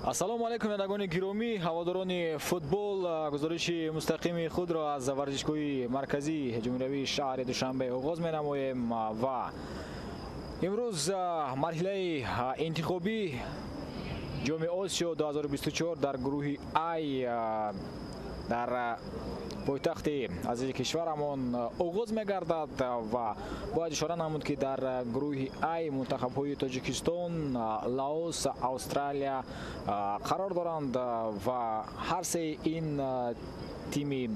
Ассалому алайкум, бинандагони гиромӣ, ҳаводорони футбол. Гузориши мустақими худро аз варзишгоҳи марказии ҷумҳуриявии шаҳри Душанбе оғоз менамоем ва имрӯз марҳилаи интихобӣ Ҷоми Осиё 2024 дар гурӯҳи Ай дар пойтахти азизи кишварамон оғоз мегардад ва бояд ишора намуд, ки дар гурӯҳи Ай мунтахабҳои Тоҷикистон, Лаос, Австралия қарор доранд ва ҳар сеи ин тими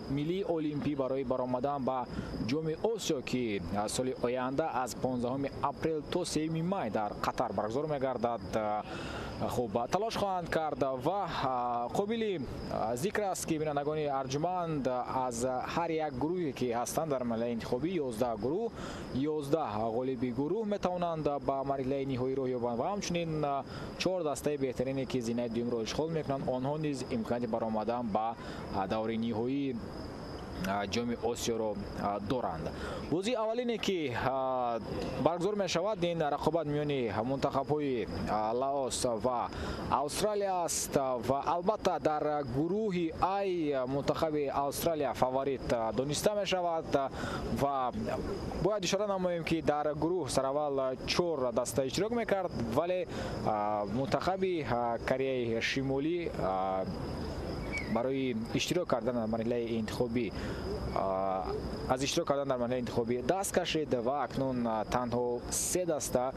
миллии олимпӣ барои баромадан ба Ҷоми Осиё, ки соли оянда аз 15 апрел то 3 май дар Қатар баргузор мегардад, хуб талош хоҳанд кард. Ва қобили зикр аст, ки бинандагони арҷуманд, аз ҳар як гурӯҳе ки ҳастанд дар марҳилаи интихобӣ, 11 гурӯҳ, 11 ғолиби гурӯҳ метавонанд ба марҳилаи ниҳоӣ роҳ ёбанд ва ҳамчунин чор дастаи беҳтарине, ки зинаи дуюмро ишғол мекунанд, онҳо низ имконияти баромадан ба даври ниҳоии Ҷоми Осиёро доранд. Бозии аввалине, ки баргузор мешавад, ин рақобат миёни мунтахабҳои Лаос ва Австралия аст ва албатта дар гурӯҳи Ай мунтахаби Австралия фаворит дониста мешавад. Ва бояд ишора намоем, ки дар гурӯҳ сараввал чор даста иштирок мекард, вале мунтахаби Кореяи Шимолӣ барои иштирок кардан дар марҳилаи интихобӣ, аз иштирок кардан дар марҳилаи интихобӣ даст кашид ва акнун танҳо се даста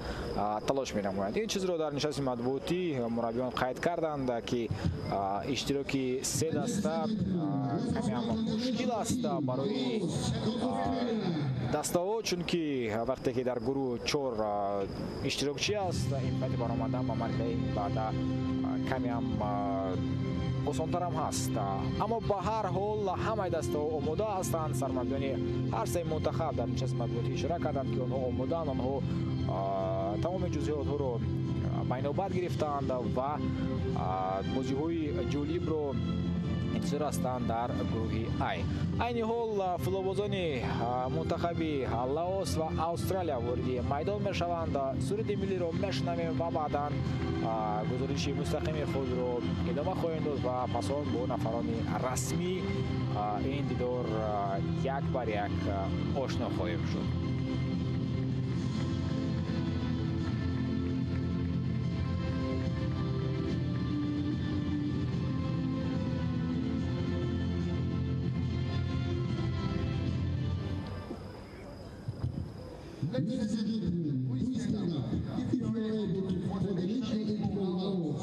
талош менамоянд. Ин чизро дар нишасти матбуотӣ мураббиён қайд карданд, ки иштироки се даста каме ҳам мушкил аст барои дастаҳо, чунки вақте ки дар гурӯҳ чор иштирокчӣ аст, имконияти баромадан ба марҳилаи баъда каме ҳам осонтарам ҳаст. Аммо ба ҳар ҳол ҳамаи дастаҳо омода ҳастанд. Сармураббиёни ҳар се мунтахаб дар нишасти матбуотӣ ишора карданд, ки онҳо омодаанд, онҳо тамоми ҷузъиётҳоро ба инобат гирифтаанд ва бозиҳои ҷолибро интизор ҳастанд дар гурӯҳи Ай. Айни ҳол футболбозони мунтахаби Лаос ва Австралия вориди майдон мешаванд. Суруди миллиро мешунавем ва баъдан гузориши мустақими худро идома хоҳем дод ва пас он бо нафарони расмӣ ин дидор як бар як ошно хоҳем шуд. Ladies and gentlemen, please stand up if you are able to for the national anthem of Laos.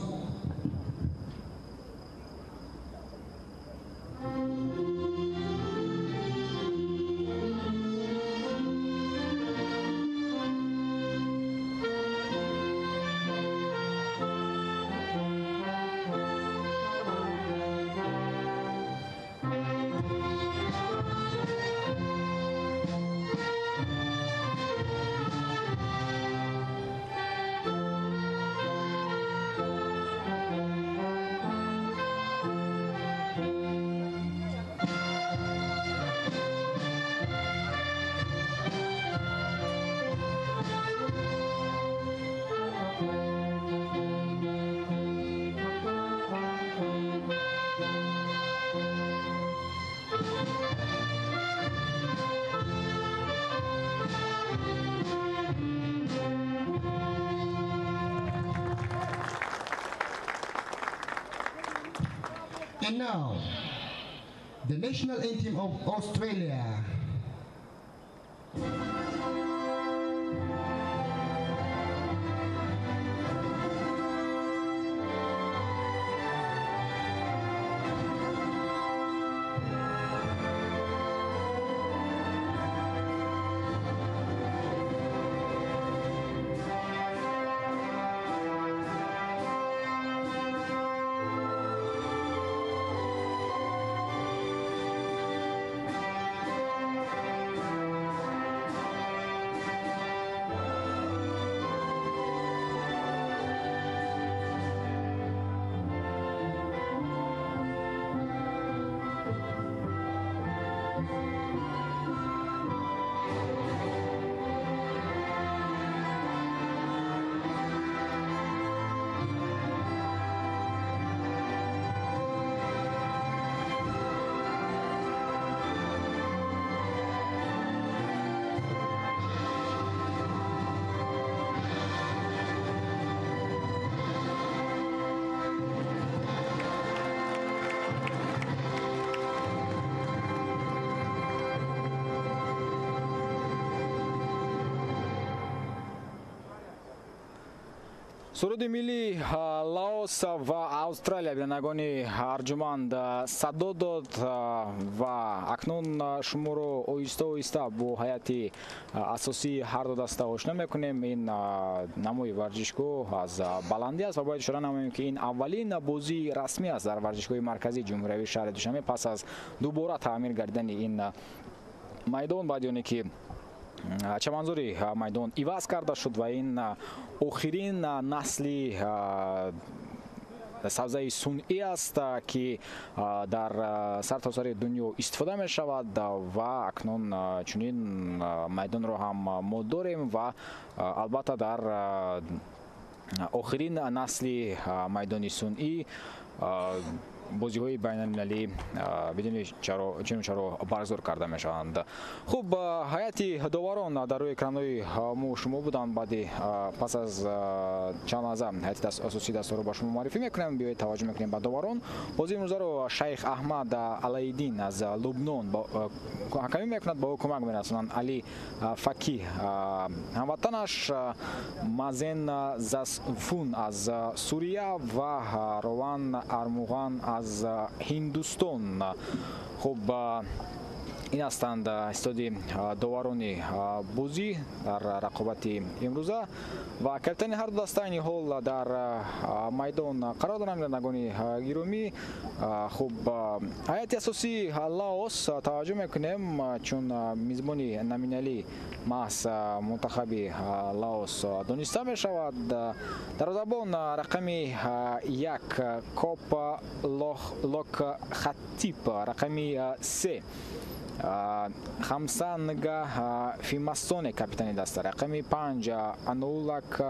And now, the national anthem of Australia. Суруди миллии Лаос ва Австралия бинандагони арҷуманд садо дод ва акнун шуморо оҳиста оҳиста бо ҳайати асосии ҳар ду даста ошно мекунем. Ин намои варзишгоҳ аз баландӣ аст ва бояд ишора намоем, ки ин аввалин бозии расмӣ аст дар варзишгоҳи марказии ҷумҳуриявии шаҳри Душанбе пас аз дубора таъмир гардидани ин майдон, баъди оне ки чаманзори майдон иваз карда шуд ва ин охирин насли сабзаи сунъӣ аст, ки дар сартосари дунё истифода мешавад. Ва акнун чунин майдонро ҳам мо дорем ва албатта дар охирин насли майдони сунъӣ бозиҳои байналмилалӣ бидуни чуну чаро баргузор карда мешаванд. Хуб, ҳайати доварон дар рӯи экранҳои мо шумо буданд. Баъди пас аз чанд лаҳза ҳайати асосии дастаро ба шумо муаррифӣ мекунем. Биёед, таваҷҷӯҳ мекунем ба доварон. Бозии имрӯзаро Шайх Аҳмад Алаиддин аз Лубнон ҳакамӣ мекунад. Ба ӯ кӯмак мерасонанд Али Факиҳ, ҳамватанаш, Мазен Засфун аз Сурия ва Рован Армуған аз Ҳиндустон. Хуб, ин ҳастанд истоди доварони бозӣ дар рақобати имрӯза ва капитани ҳар ду даста айни ҳол дар майдон қарор доранд, бинандагони гиромӣ. Хуб, ҳайати асосии Лаос таваҷҷӯҳ мекунем, чун мизбони номиналӣ маҳз мунтахаби Лаос дониста мешавад. Дарвозабон рақами 1 Коп Локхатип, рақами 3 Хамсанга Фимасоне, капитани даста, рақами 5 Аноулак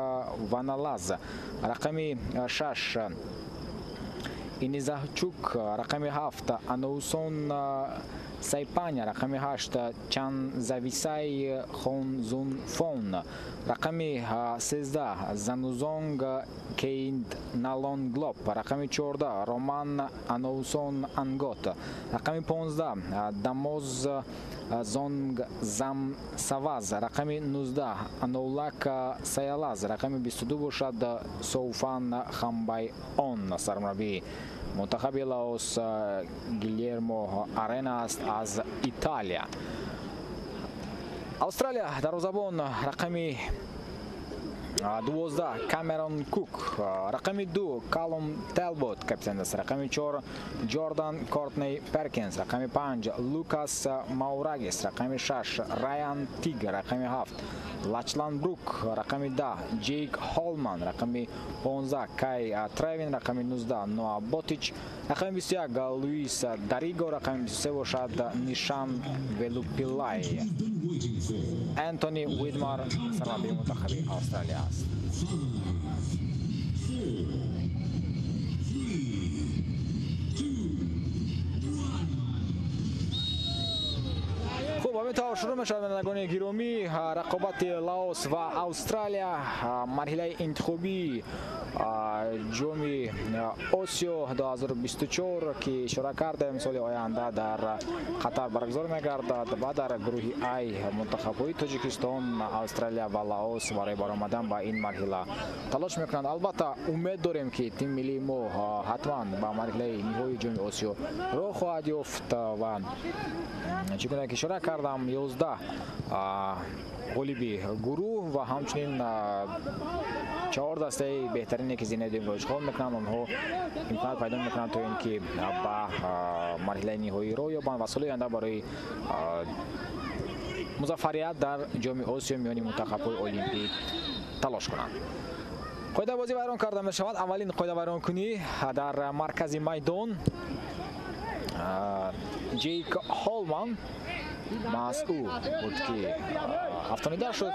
Ваналаз, рақами 6 Инизахчук, рақами 7 Аноусон Сайпаня, рақами 8 Чанзависай Хонзунфон, рақами 13 Занузонг Кейдналонглоп, рақами 14 Роман Аноусон Ангот, рақами 15 Дамоз Зонг Замсаваз, рақами 19 Аноулак Саялаз, рақами 22 бошад Соуфан Хамбайон. Сармураббии мунтахаби Лаос Гилермо Арена аст аз Италия. Австралия, дарвозабон рақами 12 Камерон Кук, рақами 2 Калум Телбот, капитан аст, рақами 4 Ҷордан Кортней Перкинс, рақами 5 Лукас Маурагис, рақами 6 Раян Тиг, рақами 7 Лачлан Брук, рақами 10 Ҷейк Холман, рақами 15 Кай Тревин, рақами 19 Ноа Ботич, рақами 21 Луис Дариго, рақами 23 бошад Нишан Велупилай. Энтони Уидмар сармураббии мунтахаби Австралия аст. Хуб, ҳамин тавр шурӯъ мешавад, бинандагони гиромӣ, рақобати Лаос ва Австралия, марҳилаи интихобии ҷоми Осиё 2024, ки ишора кардем, соли оянда дар Қатар баргузор мегардад ва дар гурӯҳи Ай мунтахабҳои Тоҷикистон, Австралия ва Лаос барои баромадан ба ин марҳила талош мекунанд. Албатта, умед дорем, ки тими миллии мо ҳатман ба марҳилаи ниҳоии ҷоми Осиё роҳ хоҳад ёфт ва чӣ гуна ки ишора кардам, 11 ғолиби гурӯҳ ва ҳамчунин чаҳор дастаи беҳтарине, ки зинаи дуюмро ишғол мекунанд, онҳо имконият пайдо мекунанд, то ин ки ба марҳилаи ниҳоӣ роҳ ёбанд ва соли оянда барои музаффарият дар ҷоми Осиё миёни мунтахабҳои олимпӣ талош кунанд. Қоидабозӣ вайрон карда мешавад. Аввалин қоидавайронкунӣ дар маркази майдон. Ҷейк Холман, маҳз ӯ буд, ки афтонида шуд.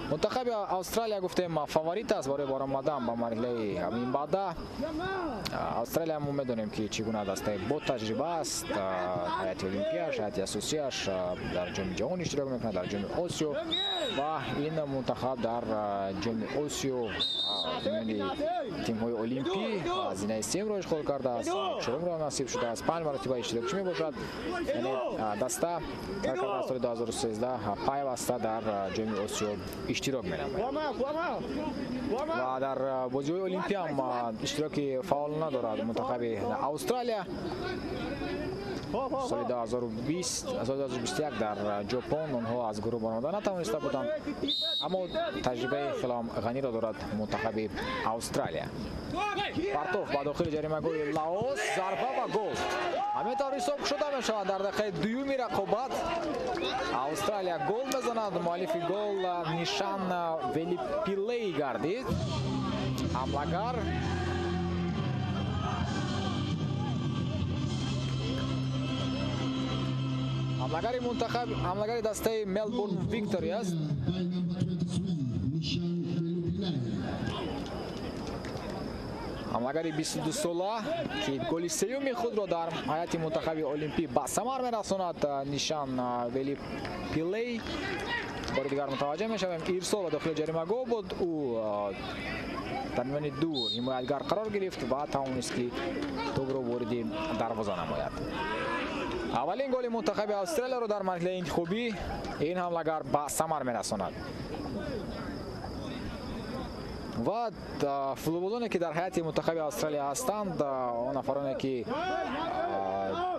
Мунтахаби Австралия, гуфтем, фаворит аст барои баромадан ба марҳилаи минбаъда. Австралия, мо медонем, ки чӣ гуна дастаи бо таҷриба аст. Ҳайати олимпияш, ҳайати асосияш дар ҷоми ҷаҳон иштирок мекунад, дар ҷоми Осиё, ва ин мунтахаб дар ҷоми Осиё миёни тимҳои олимпӣ Зинаи сеюмро ишғол кардааст, чорумро насиб шудааст, 5 маротиба иштирокчӣ мебошад. Яъне даста дар соли 2013 пайваста дар Ҷоми Осиё иштирок менамояд ва дар бозиҳои Олимпӣ ҳам иштироки фаъол надорад мунтахаби Австралия. Соли 2021 дар Ҷопон онҳо аз гурӯҳ баромада натавониста буданд, аммо таҷрибаи хеле ҳам ғаниро дорад мунтахаби Австралия. Партов ба дохили ҷаримагоҳи Лаос, зарба ва гол. Ҳамин тавр ҳисоб шуда мешавад. Дар дақиқаи дуюми рақобат Австралия гол мезанад. Муаллифи гол Нишан Велипилей гардид. Ҳамлагар ҳамлагари мунтахаб, ҳамлагари дастаи Мелбурн Виктори аст. Ҳамлагари 22 сола, ки голи сеюми худро дар ҳайати мунтахаби олимпӣ ба самар мерасонад, Нишан Велипилей. Бори дигар мутаваҷҷеҳ мешавем, ирсол ба дохили ҷаримагоҳ буд. Ӯ дар миёни ду ҳимоятгар қарор гирифт ва тавонист, ки тӯбро вориди дарвоза намояд. Аввалин голи мунтахаби Австралияро дар марҳилаи интихобӣ ин ҳамлагар ба самар мерасонад. Ва футболбозоне, ки дар ҳайати мунтахаби Австралия ҳастанд, он нафароне, ки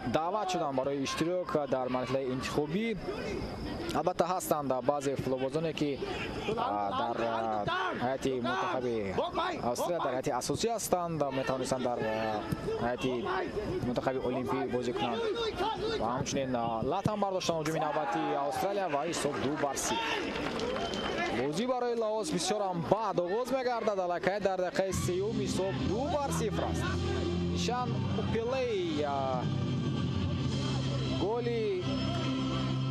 даъват шуданд барои иштирок дар марҳилаи интихобӣ, албатта ҳастанд баъзе футболбозоне, ки дар ҳайати мунтахаби Австралия дар ҳайати асосӣ ҳастанд, метавонистанд дар ҳайати мунтахаби олимпӣ бозӣ кунанд. Ва ҳамчунин лат ҳам бардоштанд. Ҳуҷуми навбатии Австралия ва ҳисоб 2-0. Бозӣ барои Лаос бисёр ҳам бад оғоз мегардад. Аллакай дар дақиқаи сеюм ҳисоб 2-0 аст. Нишан Упелей голи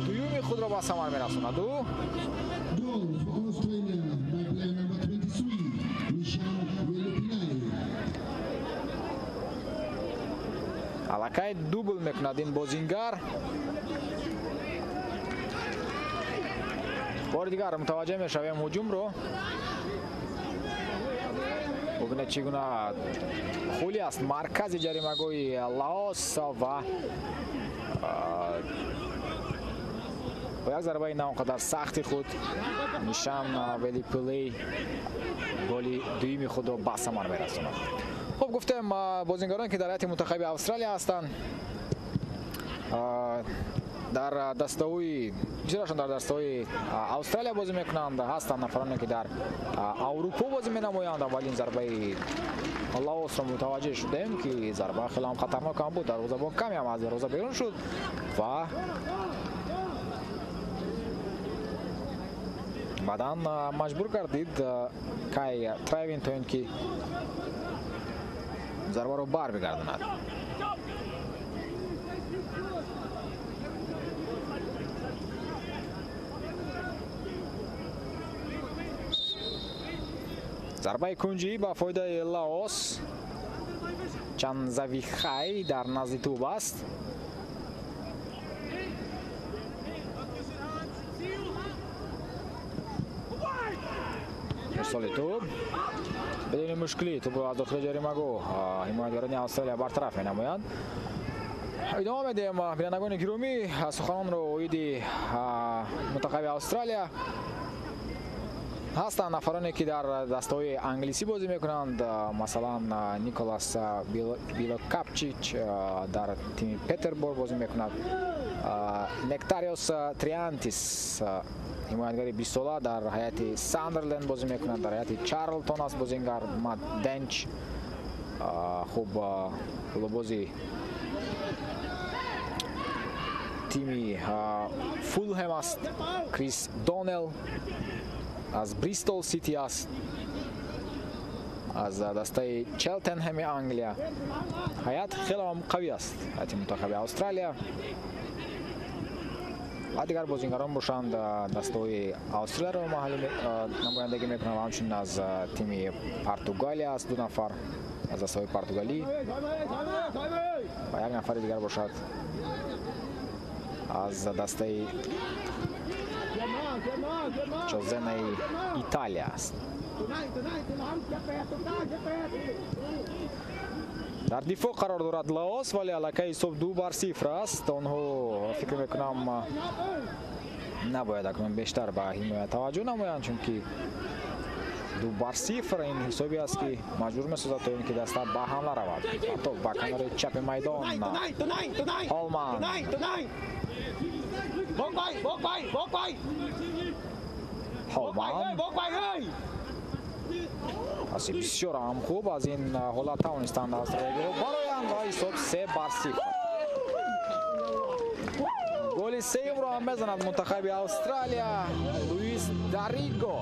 дуюми худро ба самар мерасонад. Ӯ Goal for Australia by player number 23, Nishan Velupillai. Аллакай дубл мекунад ин бозингар. Бори дигар мутаваҷҷеҳ мешавем ҳуҷумро. Бубинед, чӣ гуна хули аст маркази ҷаримагоҳи Лаос ва бо як зарбаи на он қадар сахти худ Нишан Велипилей голи дуюми худро ба самар мерасонад. Хуб, гуфтем, бозингароне, ки дар ҳайати мунтахаби Австралия ҳастанд, дар дастаҳои бисёрашон дар дастаҳои Австралия бозӣ мекунанд. Ҳастанд нафароне, ки дар Аврупо бозӣ менамоянд. Аввалин зарбаи Лаосро мутаваҷҷеҳ шудем, ки зарба хеле ҳам хатарнок ҳам буд. Дарвозабон каме ҳам аз дарвоза берун шуд ва баъдан маҷбур гардид Кай Трайвин, то ин ки зарбаро бар бигардонад. Зарбаи кунҷӣ ба фоидаи Лаос. Чанзавихай дар назди тӯб аст. Ирсоли тӯб бидуни мушкилӣ, тӯбро аз дохили ҷаримагоҳ ҳимоятгарони Австралия бартараф менамоянд. Идома медиҳем, бинандагони гиромӣ, суханонро оиди мунтахаби Австралия. Ҳастанд нафароне, ки дар дастаҳои англисӣ бозӣ мекунанд. Масалан, Николас Билокапчич дар тими Петербор бозӣ мекунад. Нектариос Триантис, ҳимоятгари 20-сола, дар ҳайати Сандерленд бозӣ мекунад. Дар ҳайати Чарлтон аст бозингар Мат Денч. Хуб, футболбози тими Фулҳем аст. Крис Донел аз Бристол Сити аст, аз дастаи Челтенҳеми Англия. Ҳайат хеле ҳам қавӣ аст ҳайати мунтахаби Австралия. Ва дигар бозингарон бошанд, дастаҳои Австралияро маҳалли намояндагӣ мекунанд ва ҳамчунин аз тими Португалия аст, ду нафар аз дастаҳои португалӣ ва як нафари дигар бошад аз дастаи Чезенаи Италия аст. Дар дифоъ қарор дорад Лаос, вале аллакай ҳисоб 2-0 аст. Онҳо фикр мекунам набояд акнун бештар ба ҳимоя таваҷҷӯҳ намоянд, чунки 2-0 ин ҳисобе аст ки маҷбур месозад то ин ки даста ба ҳамла равад. Топ ба канори чапи майдон. Ҳолман. Ҳолман. Паси бисёр ҳам хуб аз ин ҳолат тавонистанд австралиягиро бароянд ва ҳисоб 3-0. Голи сеюмро ҳам мезанад мунтахаби Австралия. Луис Дариго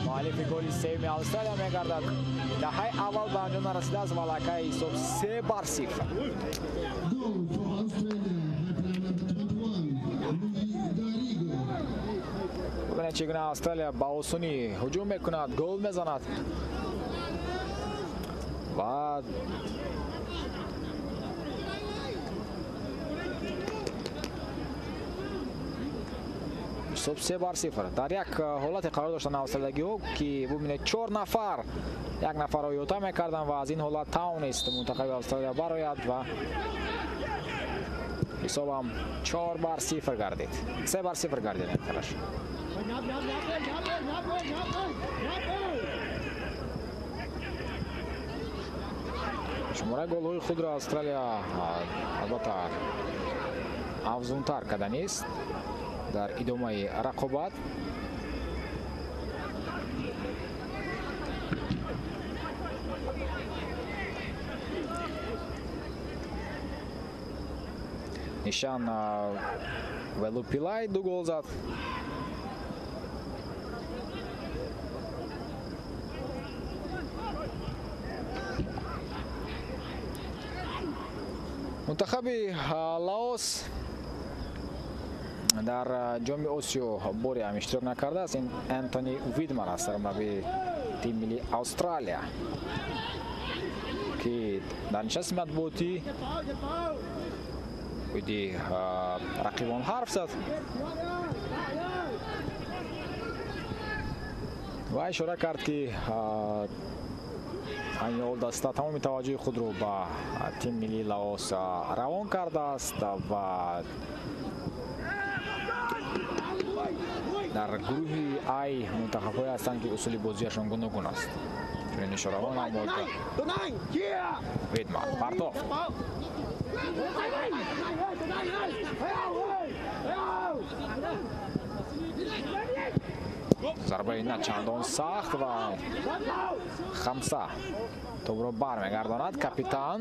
муаллифи голи сеюми Австралия мегардад. Даҳаи аввал ба анҷом нарасидааст ва аллакай ҳисоб 3-0. Бубинед чӣ гуна Австралия ба осонӣ ҳуҷум мекунад, гол мезанад ва ҳисоб 3-0. Дар як ҳолате қарор доштанд австралиягиҳо ки бубинед 4 нафар як нафарро иҳота мекарданд ва аз ин ҳолат тавонист мунтахаби Австралия барояд ва ҳисобам 4-0 гардид. 3-0 гардид. Хорошо. Шумораи голҳои худро Австралия албатта афзунтар карда нест дар идомаи рақобат. Нишан Велупилай 2 гол зад. Мунтахаби Лаос дар ҷоми Осиё боре ҳам иштирок накардааст. Ин Энтони Видмар аст, сармураббии тими миллии Австралия, ки дар нишасти матбуотӣ оиди рақибон ҳарф зад ва ишора кард, ки айни ҳол даста тамоми таваҷҷӯҳи худро ба тими миллии Лаос равон кардааст ва дар гурӯҳи Ай мунтахабҳое ҳастанд, ки усули бозиашон гуногун аст. Чунин ишораҳо намуд Видман. Партофт. Зарбаи на чандон сахт ва Хамса топро бармегардонад. Капитан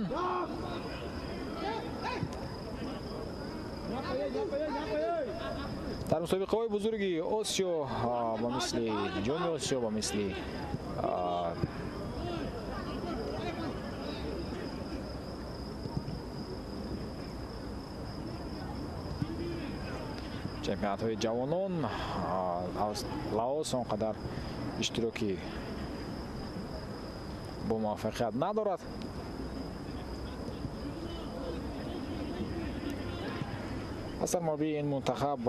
дар мусобиқаҳои бузурги Осиё ба мисли ҷоми Осиё, ба мисли чемпионатҳои ҷавонон Лаос он қадар иштироки бо муваффақият надорад. Сармураббии ин мунтахаб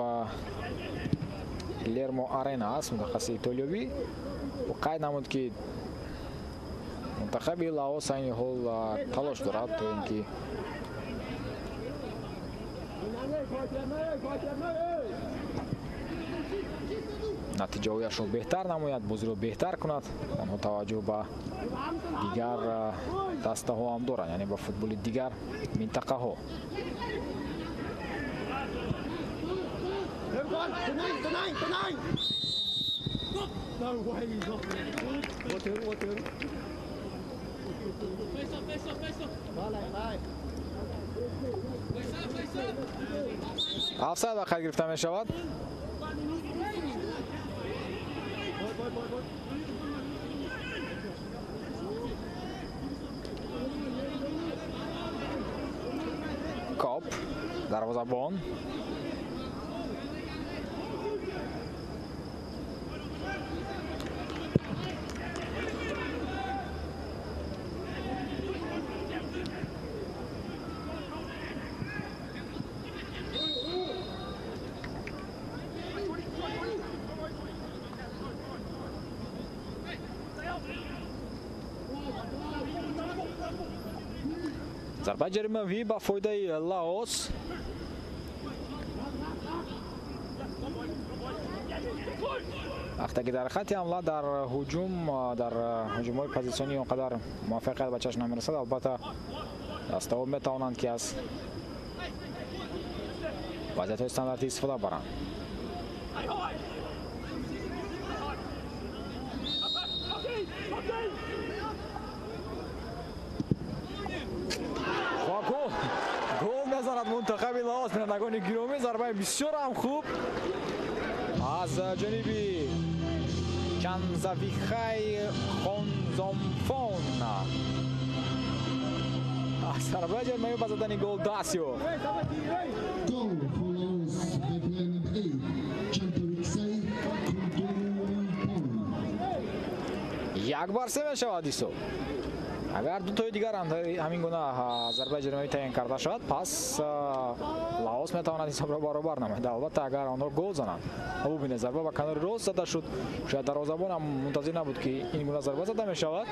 Гилермо Арена аст, мутахассиси итолиёвӣ. Ӯ қайд намуд, ки мунтахаби Лаос айни ҳол талош дорад то ин ки натиҷаҳояшро беҳтар намояд, бозиро беҳтар кунад. Онҳо таваҷҷӯҳ ба дигар дастаҳо ҳам доранд, яъне ба футболи дигар минтақаҳо. Офсайд ба қайд гирифта мешавад. Коп дарвозабон. Зарбаи ҷаримавӣ ба фоидаи Лаос. Вақте ки дар хатти ҳамла дар ҳуҷум, дар ҳуҷумҳои позитсионӣ он қадар муваффақият ба чашм намерасад, албатта дастаҳо метавонанд ки аз вазъиятҳои стандартӣ истифода баранд. Ва гол! Гол мезанад мунтахаби Лаос. Бинандагони гиромӣ, зарбаи бисёр ҳам хуб аз ҷониби Чанзавихай Хонзомфон. Аз зарбаи ҷаримавӣ ба задани гол даст ёфт. Goal for Laos by player number 8, Chantawiksai Khonzompon. 1-3 мешавад ҳисоб. Агар ду тои дигар ҳам ҳамин гуна зарбаи ҷаримавӣ таъин карда шавад, пас Лаос метавонад ҳисобро баробар намояд. Албатта агар онҳо гол зананд. Бубинед, зарба ба канори рост зада шуд. Шояд дарвозабон ҳам мунтазир набуд ки ин гуна зарба зада мешавад.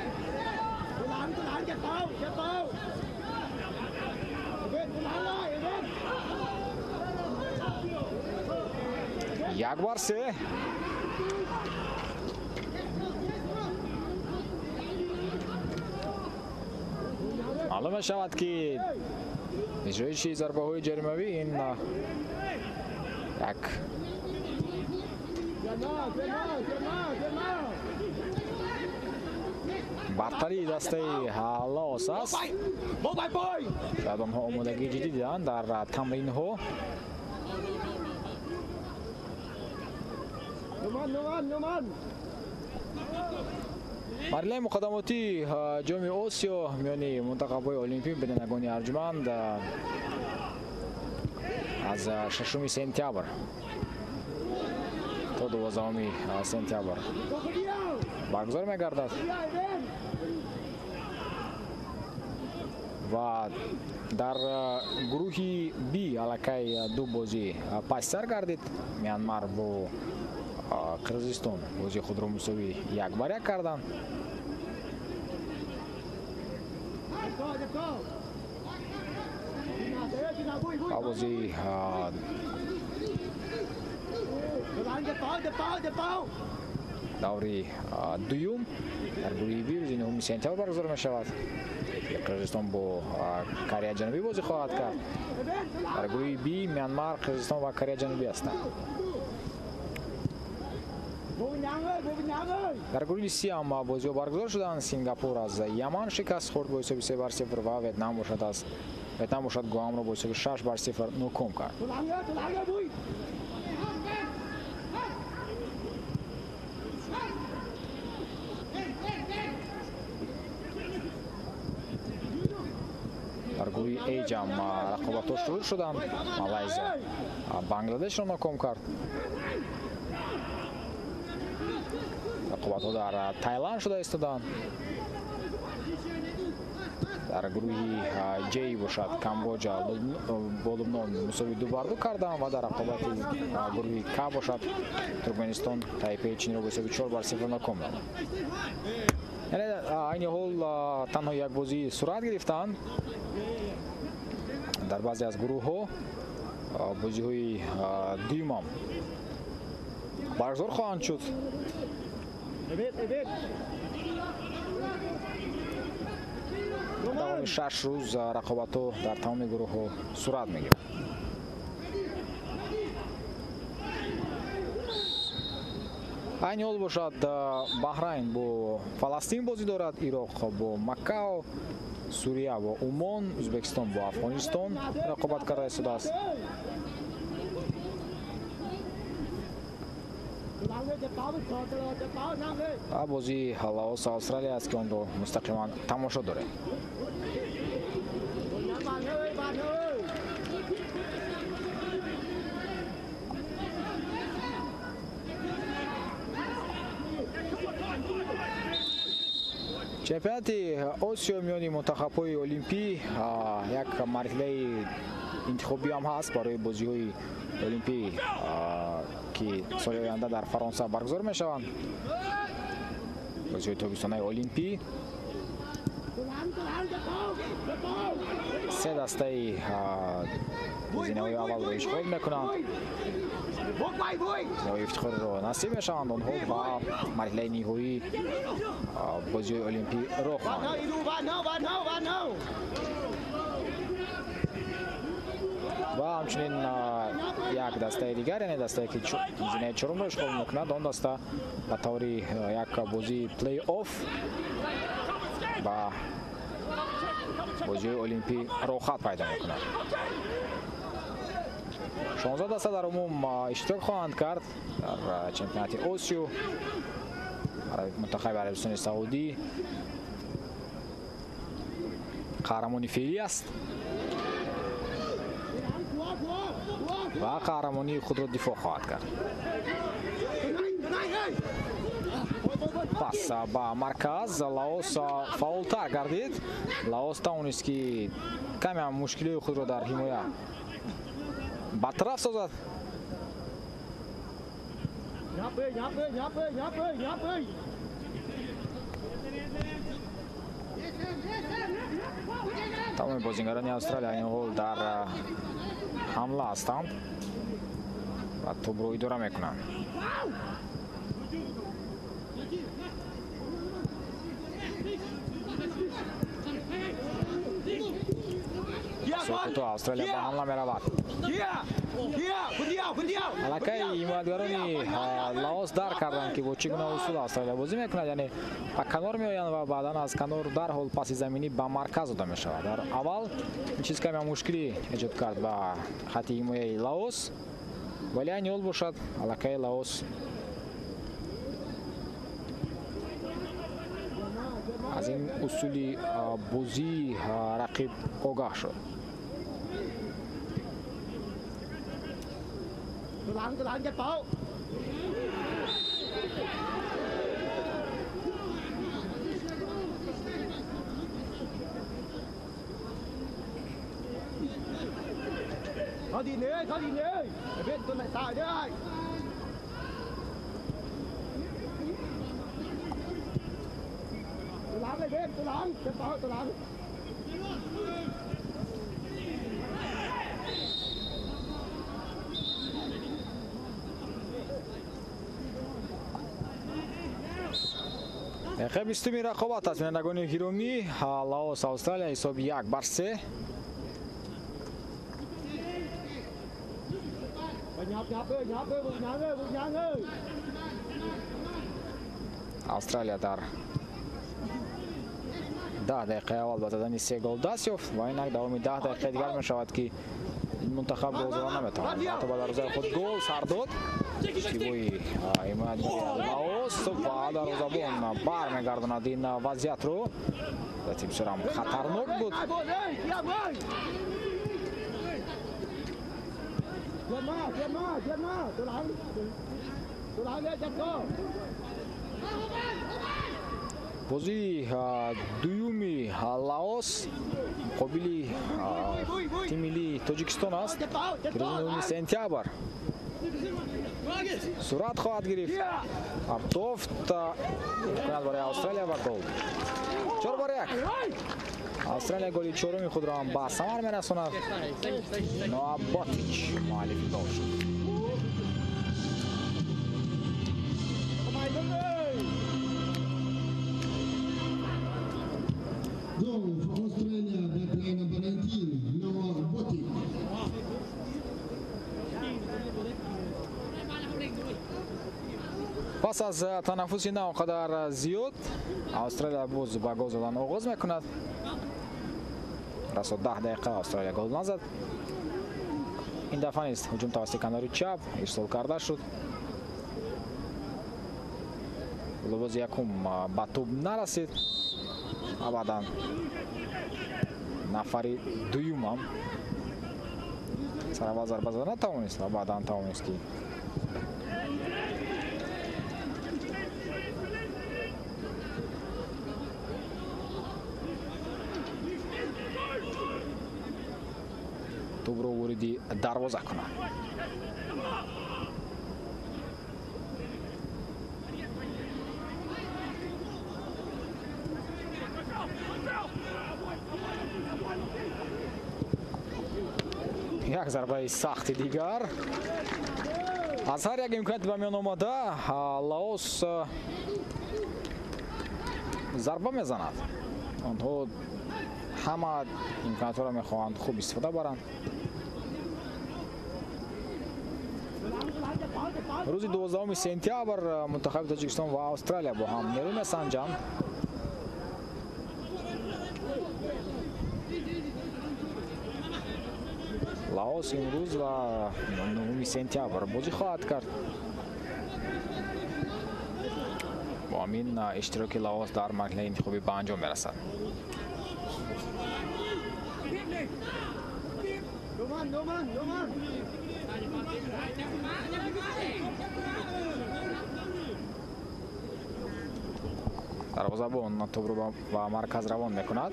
1-3. Маълум мешавад ки иҷроиши зарбаҳои ҷаримавӣ ин як бартарии дастаи Лаос аст. Шояд онҳо омодагии ҷиддӣ диданд дар тамринҳо. Марҳилаи муқаддамотии ҷоми Осиё миёни мунтахабҳои олимпӣ бинандагони арҷманд аз 6 сентябр то 12 сентябр баргузор мегардад ва дар гурӯҳи Б аллакай ду бозӣ пасттар гардид. Мянмар бо Қирғизистон бозии худро мусовӣ 1-1 карданд. Ва бозии даври дуюм дар гурӯҳи Б рӯзи 9 сентябр баргузор мешавад. Қирғизистон бо Кореяи Ҷанубӣ бозӣ хоҳад кард. Дар гурӯҳи Б Мянмар, Қирғизистон ва Кореяи Ҷанубӣ ҳастанд. Дар гурӯҳи С ҳам бозиҳо баргузор шуданд. Сингапур аз Яман шикаст хӯрд бо ҳисоби 3-0 ва Ветнам бошад Гуамро бо ҳисоби 6-0 ноком кард. Дар гурӯҳи Эҷ ҳам рақобатҳо шурӯъ шуданд. Малайзия Бангладешро ноком кард. Рақобатҳо дар Тайланд шуда истоданд. Дар гурӯҳи Ҷей бошад Камбоҷа бо Лубнон мусовӣ 2-2 карданд ва дар рақобати гурӯҳи К бошад Туркманистон Тайпеи Чинро бо ҳисоби 4-0 ноком намуд. Яъне айни ҳол танҳо як бозӣ сурат гирифтанд. Дар баъзе аз гурӯҳҳо бозиҳои дуюмам баргузор хоҳанд шуд. Давоми 6 рӯз рақобатҳо дар тамоми гурӯҳҳо сурат мегирад. Айни ҳол бошад Баҳрайн бо Фаластин бозӣ дорад, Ироқ бо Макао, Сурия бо Умон, Ӯзбекистон бо Афғонистон рақобат карда истодааст. Ва бозии Лаос Австралия аст ки онро мустақиман тамошо дорем. Чемпионати Осиё миёни мунтахабҳои олимпӣ як марҳилаи интихобӣ ҳам ҳаст барои бозиҳои олимпӣ ки соли оянда дар Фаронса баргузор мешаванд. Бозиҳои тобистонаи олимпӣ. Се дастаи зинаҳои аввалро ишғол мекунанд, зинаҳои ифтихориро насиб мешаванд. Онҳо ба марҳилаи ниҳоии бозиҳои олимпӣ роҳ хоҳанд ёфт. Ва ҳамчунин як дастаи дигар, яъне дастае ки зинаи чорумро ишғол мекунад, он даста ба таври як бозии плей-офф ба бозиҳои олимпӣ роҳхат пайдо мекунад. 16 даста дар умум иштирок хоҳанд кард дар чемпионати Осиё. Мунтахаби Арабистони Саудӣ қаҳрамони феълӣ аст ва қаҳрамонии худро дифоъ хоҳад кард. Пас ба марказ Лаос фаъолтар гардид. Лаос тавонист ки каме ҳам мушкилиҳои худро дар ҳимоя бартараф созад. Тамоми бозингарони Австралия айни ҳол дар ҳамла ҳастанд ва тӯбро идора мекунанд. Сокуто Австралия ба ҳамла меравад. Аллакай ҳимоятгарони Лаос дарк карданд, ки бо чӣ гуна усул Австралия бозӣ мекунад, яъне ба канор меоянд ва баъдан аз канор дарҳол паси заминӣ ба марказ дода мешавад. Дар аввал ин чиз каме мушкилӣ эҷод кард ба хати ҳимояи Лаос, вале айни ҳол бошад аллакай Лаос аз ин усули бозии рақиб огаҳ шуд. Дақиқаи бистуми рақобат аст. Бинандагони гиромӣ, Лаос Австралия ҳисоби 1-3. Австралия дар 10 дақиқаи аввал ба задани 3 гол даст ёфт ва инак давоми 10 дақиқаи дигар мешавад, ки ин мунтахаб гол зада наметавонад. Ҳатто ба дарвозаи худ гол сар дод. Иштибоҳи ҳимоятгари Лаос ва дарвозабон бармегардонад ин вазъиятро. Вазъияти бисёрам хатарнок буд. Бозии дуюми Лаос муқобили тими миллии Тоҷикистон аст, ки рӯзи 9 сентябр сурат хоҳад гирифт. Абдофт кунад барои Австралия ва гол. 4-1. Австралия голи чоруми худро ҳам ба самар мерасонад. Ноа Ботич муаллифи гол шуд. Goal for Australia by player number 19, Noah Botic. Пас аз танаффуси на он қадар зиёд, Австралия боз ба гол задан оғоз мекунад. Расо 10 дақиқа Австралия гол назад. Ин дафъа низ ҳуҷум тавассути канори чап ирсол карда шуд. Голбози якум ба тӯб нарасид. Абадан нафари дуюмам сараввал зарба зада натавонист ва баъдан тавонист, ки тӯбро вориди дарвоза кунад. Як зарбаи сахти дигар. Аз ҳар як имконият ба миён омада Лаос зарба мезанад. Онҳо ҳама имкониятҳоро мехоҳанд хуб истифода баранд. Рӯзи 12 сентябр мунтахаби Тоҷикистон ва Австралия бо ҳам нерӯ месанҷанд. Лаос имрӯз ва 9 сентябр бозӣ хоҳад кард. Бо ҳамин иштироки Лаос дар марҳилаи интихобӣ ба анҷом мерасад. Дарвозабон тӯбро ба марказ равон мекунад.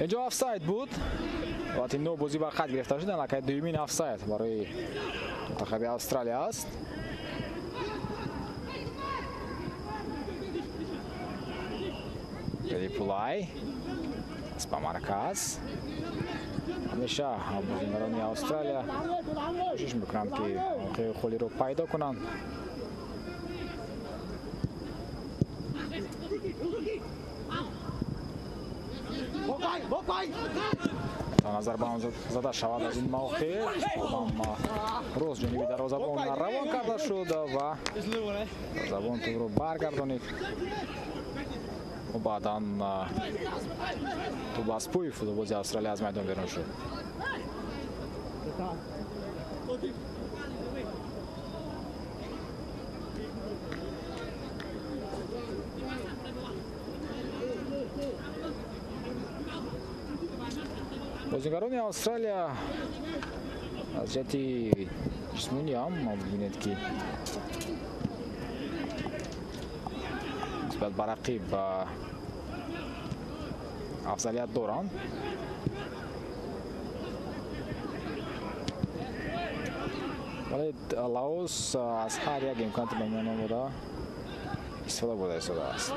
Инҷо офсайд буд. Вақти нو бозӣ бар хат гирифта шуд, аллакай дуюмин офсайд барои мунтахаби Австралия аст. Пулай ба марказ. Ҳамеша бозингарони Австралия кӯшиш мекунанд, ки мавқеи холиро пайдо кунанд. Назар ба он зада шавад аз ин мавқеъ. Рост ҷониби дарвозабон равон карда шуд ва дарвозабон тӯбро баргардонид. Баъдан тӯб аз пӯи футболбози Австралия аз майдон берун шуд. Бозингарони Австралия аз ҷиҳати ҷисмонӣ ҳам бибинед, ки нисбат ба рақиб афзалият доранд. Вале Лаос аз ҳар як имконият ба миён омада истифода бурда истодааст.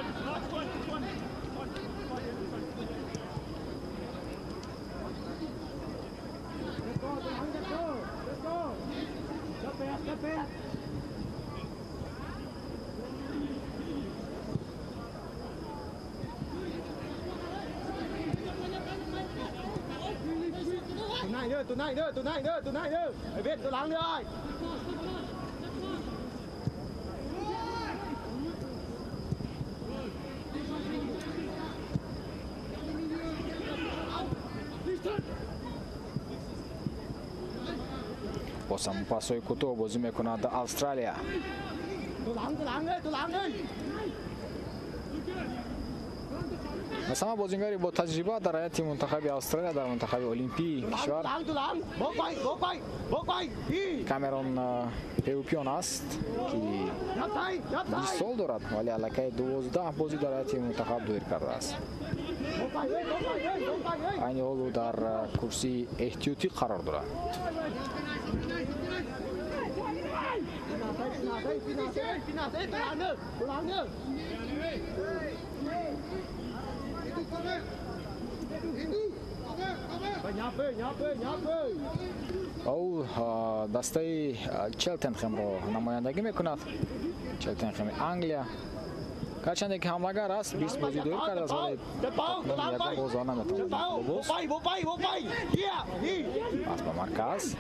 Боз ҳам пасҳои кӯтоҳ бозӣ мекунад Австралия. Масалан, бозингари бо таҷриба дар ҳайати мунтахаби Австралия дар мунтахаби олимпии кишвар Камерон Пеупион аст, ки 20 сол дорад, вале аллакай 12 бозӣ дар ҳайати мунтахаб доир кардааст. Айни ҳол ӯ дар курсии эҳтиётӣ қарор дорад. Ӯ дастаи Челтенхемро намояндагӣ мекунад. Челтенхеми Англия. Гарчанде ки ҳамлагар аст, 20 бозӣ доир кардааст, вале ягон боза наметавонад. Пас ба марказ.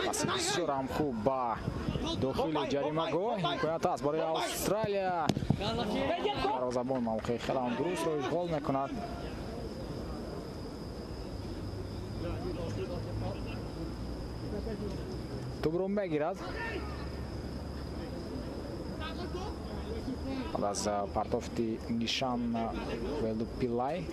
Пас бисёр ҳам хуб ба дохили ҷаримагоҳ имконият аст барои Австралия. Дарвозабон мавқеи хеле ҳам дурустро ишғол мекунад. Тӯбро мегирад. Баъд аз партофти Нишан Велупилай.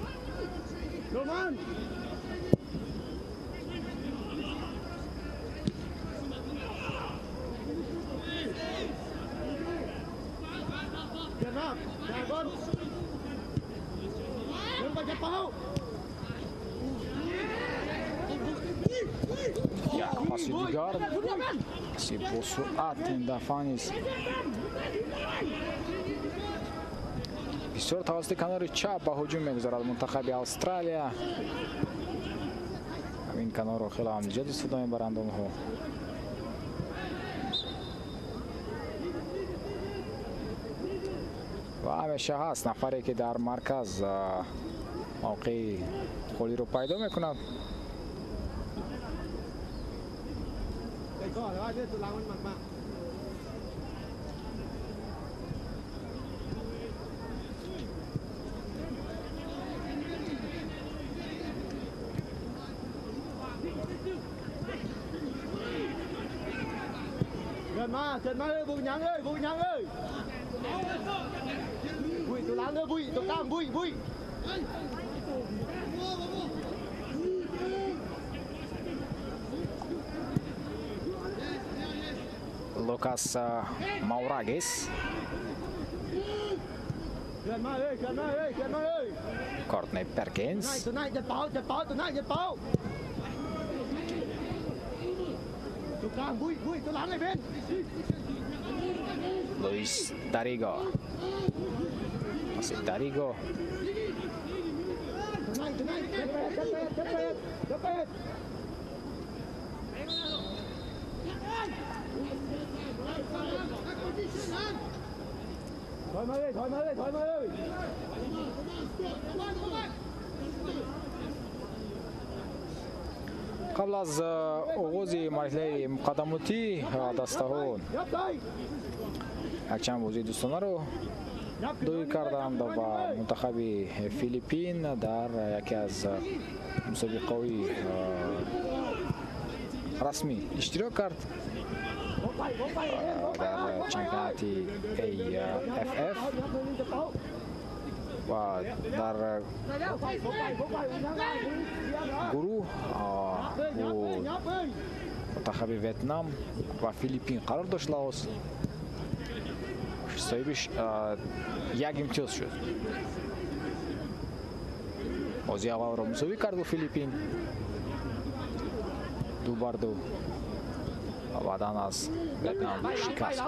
Як паси дигар, паси бо суръат, ин дафъа низ бисёр тавассути канори чап ба ҳуҷум мегузарад мунтахаби Австралия. Ҳамин канорро хеле ҳам зиёд истифода мебаранд онҳо. Ва ҳамеша ҳаст нафаре, ки дар марказ мавқеи холиро пайдо мекунад. Лукас Маурагис. Кортни Перкинс. Луис Дариго. Паси Дариго. Қабл аз оғози марҳилаи муқаддамотӣ дастаҳо якчанд бозии дӯстонаро доир карданд ва мунтахаби Филиппин дар яке аз мусобиқаҳои расмӣ иштирок кард дар чемпионати AFF ва дар гурӯҳ мунтахаби Ветнам ва Филиппин қарор дошт. Лаос соҳиби як имтиёз шуд. Бозии аввалро мусовӣ кард бо Филиппин 2-2 ва баъдан аз Ветнам шикаст.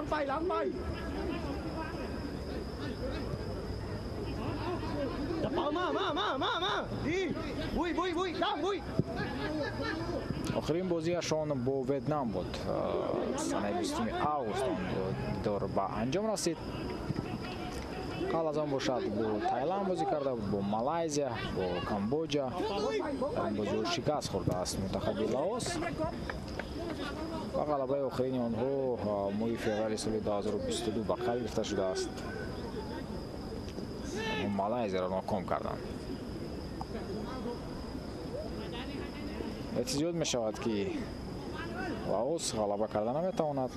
Охирин бозиашон бо Ветнам буд. Санаи 20 август он дидор ба анҷом расид. Қабл аз он бошад бо Таиланд бозӣ карда буд, бо Малайзия, бо Камбоҷа. Дар ин бозиҳо шикаст хӯрдааст мунтахаби Лаос. Ва ғалабаи охирини онҳо моҳи феврали соли 2022 ба қайд гирифта шудааст. Малайзияро ноком карданд. Эҳтиёт мешавад, ки Лаос ғалаба карда наметавонад.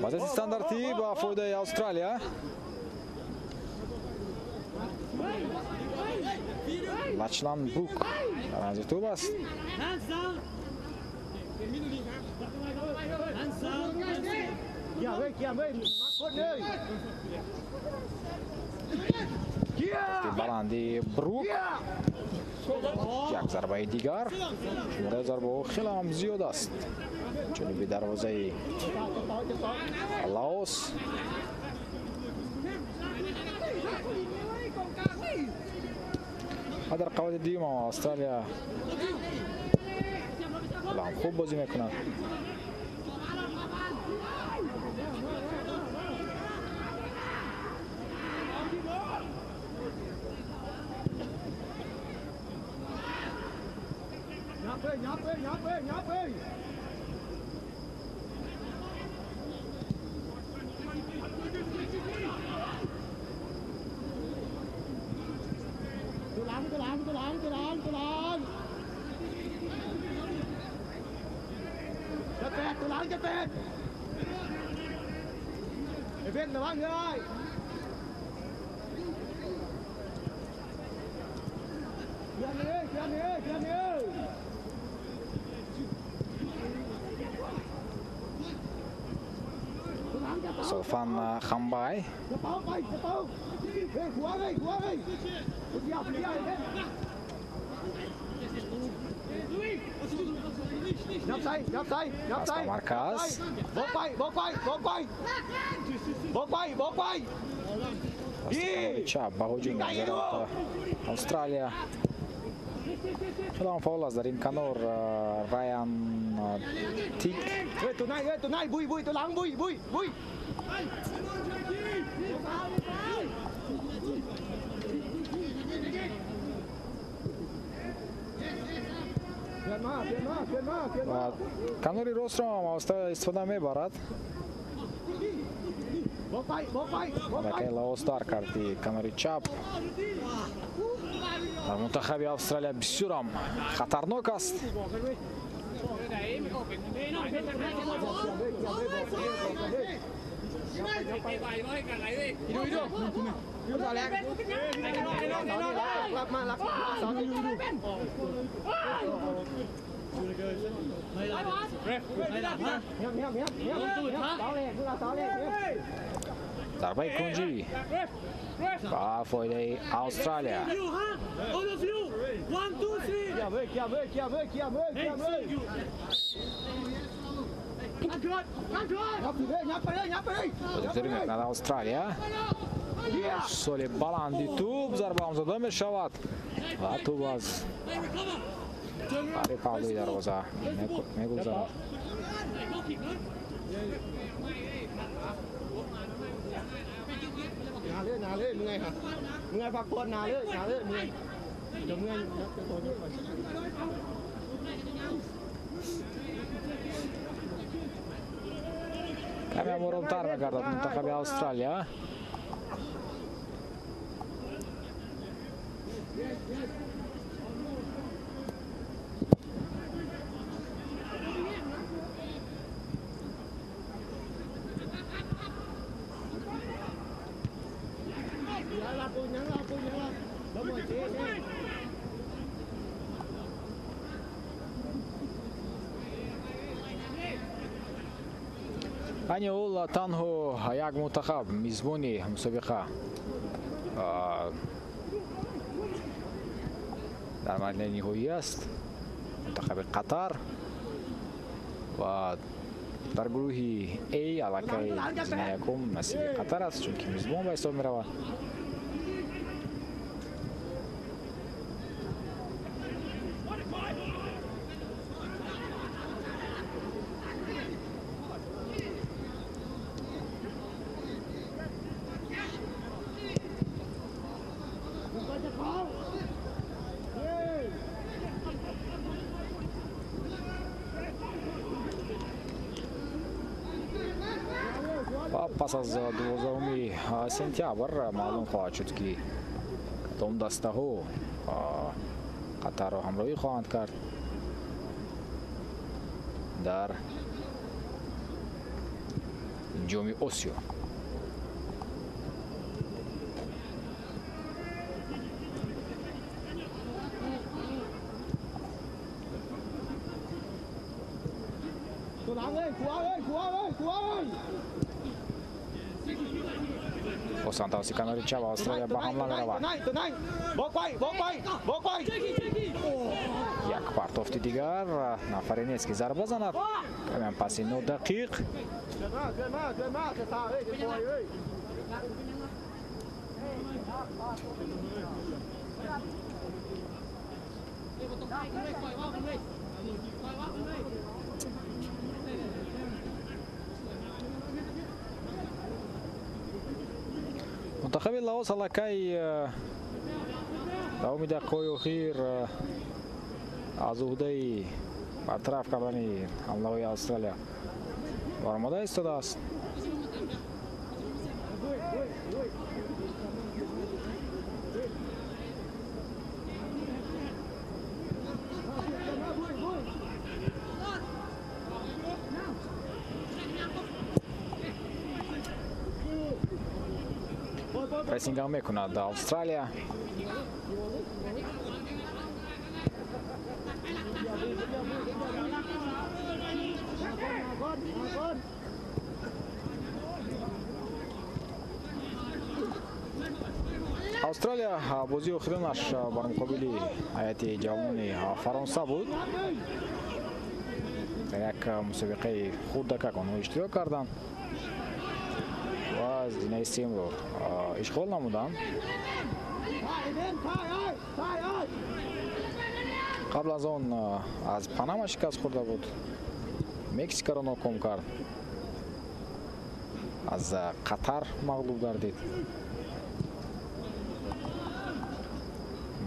Вазъияти стандартӣ ба фоидаи Австралия. Лачлан Бук дар манзили тӯб аст. Баланди Брук. Як зарбаи дигар. Шумораи зарбаҳо хеле ҳам зиёд аст. Ҷониби дарвозаи Лаос. Ва дар қабати дуюм ҳам Австралия хеле ҳам хуб бозӣ мекунад. Солфан Хамбай. Пас ба марказ. Чап ба ҳуҷум мегузарад Австралия. Хеле ҳам фаъол аст дар ин канор Райан Тик. Канори ростро ҳам Австралия истифода мебарад. Аллакай Лаос дар карди канори чап. Дар мунтахаби Австралия бисёр ҳам хатарнок аст. Зарбаи кунҷӣ ба фоидаи Австралия. Бозигузорӣ мекунад Австралия. Соли баланди тӯб зарба ҳам зада мешавад ва тӯб аз бари паҳлӯи дарвоза мегузарад. Каме оромтар мегардад мунтахаби Австралия. Айни ҳол танҳо як мунтахаб мизбони мусобиқа дар марҳилаи ниҳоӣ аст, мунтахаби Қатар, ва дар гурӯҳи А аллакай зинаи якум насиби Қатар аст, чунки мизбон ба ҳисоб меравад. Пас аз 12 сентябр маълум хоҳад шуд, ки кадом дастаҳо Қатарро ҳамроҳӣ хоҳанд кард дар ҷоми Осиё. Боз тавассути канори чап Австралия ба ҳамла меравад. Як партофти дигар, нафаре нест ки зарба занад. Камеам паси нодақиқ. Мунтахаби Лаос аллакай давоми дақиқаҳои охир аз уҳдаи бартараф кардани ҳамлаҳои Австралия баромада истодааст. Прессингам мекунад Австралия. Австралия бозии охиронаш бар муқобили ҳайати ҷавонони Фаронса буд. Дар як мусобиқаи хурдакак онҳо иштирок карданд ва зинаи сеюмро ишғол намуданд. Қабл аз он аз Панама шикаст хӯрда буд, Мексикаро ноком кард, аз Қатар мағлуб гардид,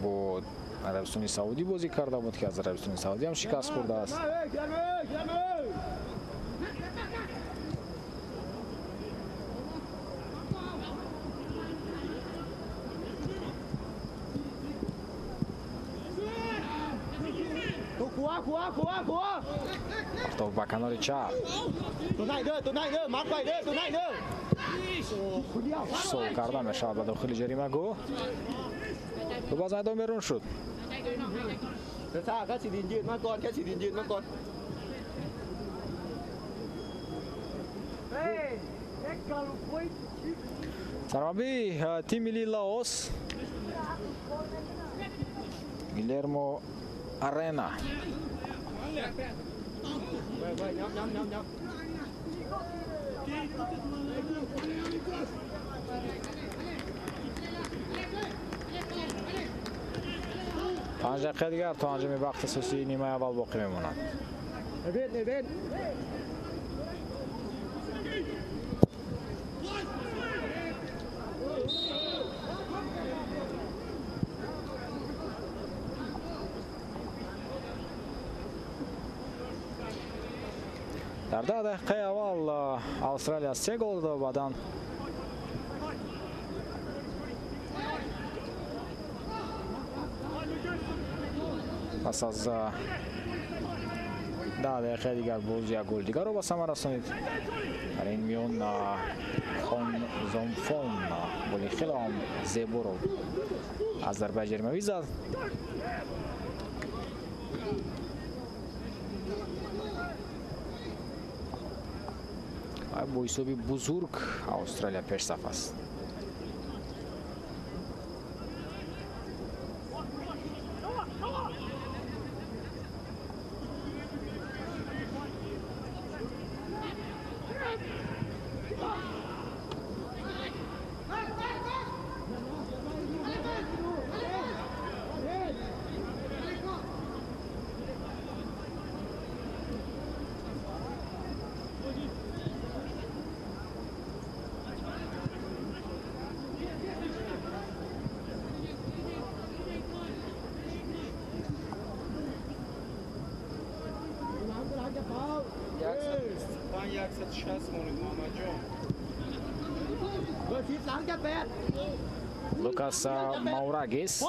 бо Арабистони Саудӣ бозӣ карда буд ки аз Арабистони Саудӣ ҳам шикаст хӯрдааст. Партов ба канори чап. Сол карда мешавад ба дохили ҷаримагоҳ. Тӯб аз майдон берун шуд. Сармураббии тими миллии Лаос Гилермо Арена. Панҷ дақиқа дигар то анҷоми вақти асосии нимаи аввал боқӣ мемонад. Дар 10 дақиқаи аввал Австралия 3 гол дод, баъдан пас аз 10 дақиқаи дигар боз як гол дигарро ба самар расонид. Дар ин миён Хон Зомфон голи хеле ҳам зеборо аз зарбаи ҷаримавӣ зад. Бо ҳисоби бузург Австралия пешсаф аст. Лукас Маурагис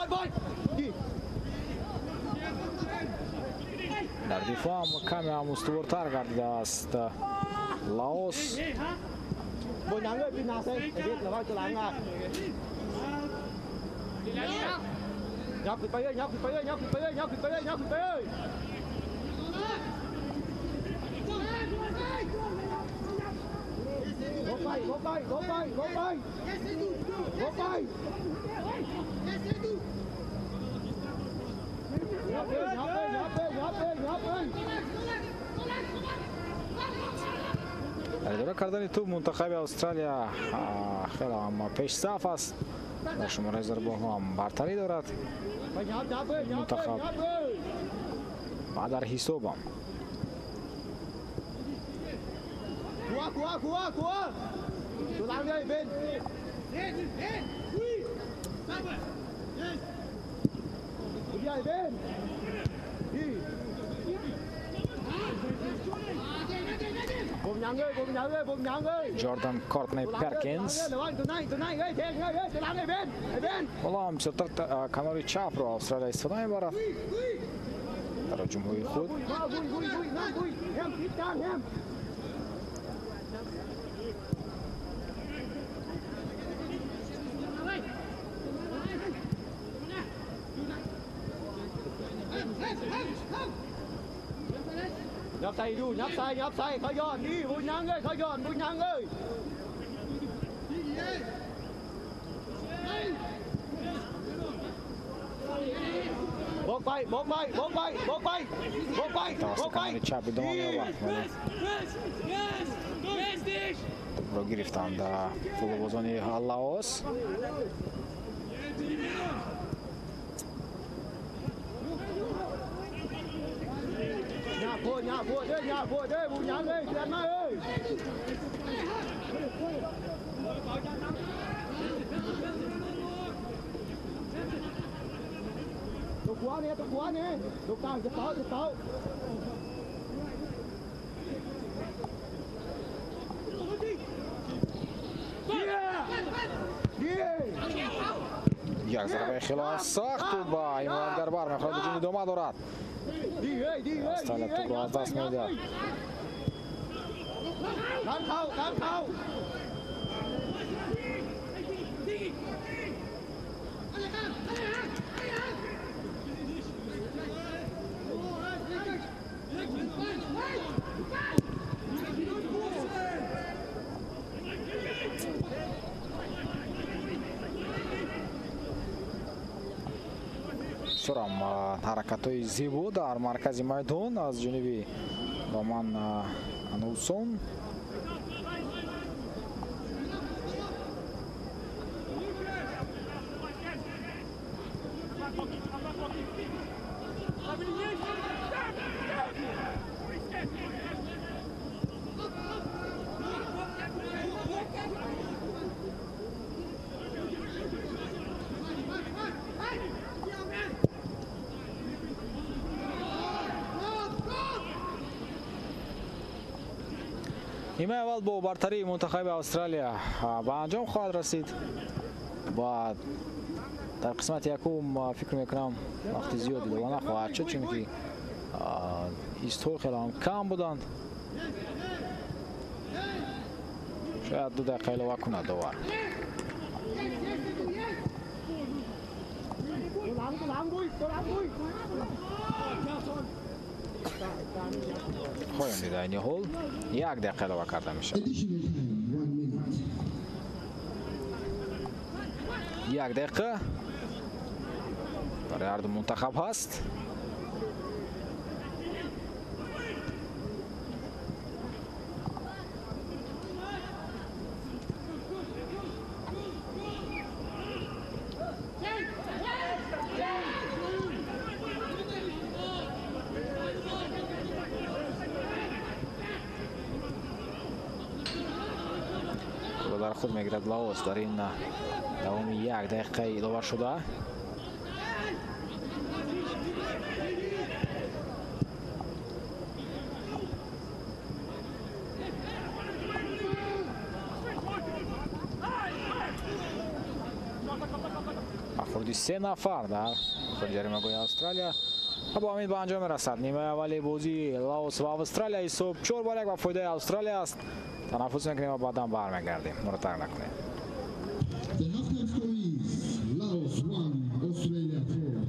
дар дифоъ ҳам каме ҳам устувортар гардидааст Лаос. Дар идора кардани тӯб мунтахаби Австралия хеле ҳам пешсаф аст. Дар шумораи зарбаҳо ҳам бартарӣ дорад мунтахаб ва дар ҳисобам. Ҷордан Кортнey Перкинс ҳоло ҳам бисёртар канори чапро Австралия истифода мебарад дар ҳуҷумҳои худ. Nhấp tay đu, nhấp tay, khỏi giòn đi, bùi nhang ơi, khỏi giòn, bùi nhang ơi. Bốc bay, bốc bay, bốc bay, bốc bay, bốc bay, bốc bay. Чап идома меёбад. Тӯбро гирифтанд футболбозони Лаос. Як зарбаи хеле сахт ба ҳимоятгар бармехӯрад, ҳуҷум идома дорад. Австралия тӯбро аз даст медиҳад. Бисёрам ҳаракатҳои зебо дар маркази майдон аз ҷониби Роман Анусон. Нимаи аввал бо бартарии мунтахаби Австралия ба анҷом хоҳад расид ва дар қисмати якум фикр мекунам вақти зиёд илова нахоҳад шуд, чунки истҳо хеле ҳам кам буданд. Шояд 2 дақиқа илова кунад довар. Поён дида айни ҳол 1 дақиқа илова карда мешавад. 1 дақиқа барои ҳарду мунтахаб ҳаст. Дар худ мегирад Лаос дар ин давоми 1 дақиқа илова шуда. Хурди 3 нафар дар худи ҷаримагоҳи Австралия ва бо ҳамин ба анҷом мерасад нимаи аввали бозии Лаос ва Австралия. Ҳисоб 4-1 ба фоидаи Австралия аст. Танаффус мекунем ва баъдан бармегардем. Моро тарк накунед. The halftime score is Laos 1, Australia 4.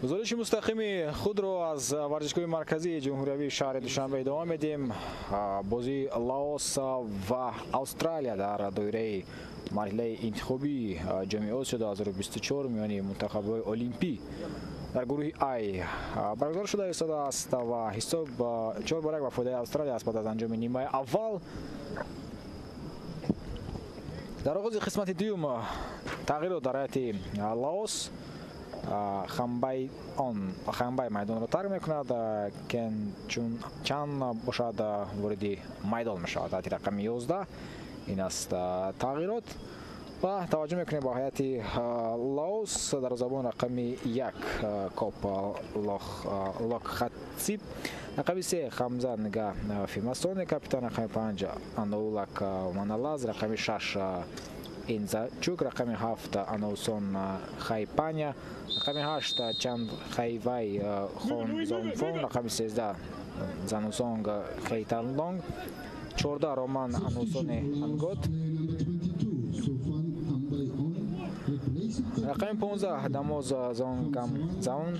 Гузориши мустақими худро аз варзишгоҳи марказии ҷумҳуриявии шаҳри Душанбе идома медиҳем. Бозии Лаос ва Австралия дар доираи марҳилаи интихобии Ҷоми Осиё 2024 миёни мунтахабҳои олимпӣ дар гурӯҳи Ай баргузор шуда истодааст ва ҳисоб 4-1 ба фоидаи Австралия аст баъд аз анҷоми нимаи аввал. Дар оғози қисмати дуюм тағйирот дар ҳайати Лаос. Хамбай майдонро тарк мекунад, Кен Чун Чан бошад вориди майдон мешавад таҳти рақами 11. Ин аст тағйирот ва таваҷҷӯҳ мекунем ба ҳайати Лаос. Дарвозабон рақами 1 Коп Локхатсип, рақами 3 Хамза Нга Фимасоне, капитан, рақами 5 Аноулак Маналаз, рақами 6 Инзачук, рақами 7 Анаусон Хайпаня, рақами 8 Чанд Хайвай Хон Зонфон, рақами 13 Занусонг Хейтанлонг, 14 Роман Анусоне Ангот, рақами 15 Дамоз Зонгам Заун,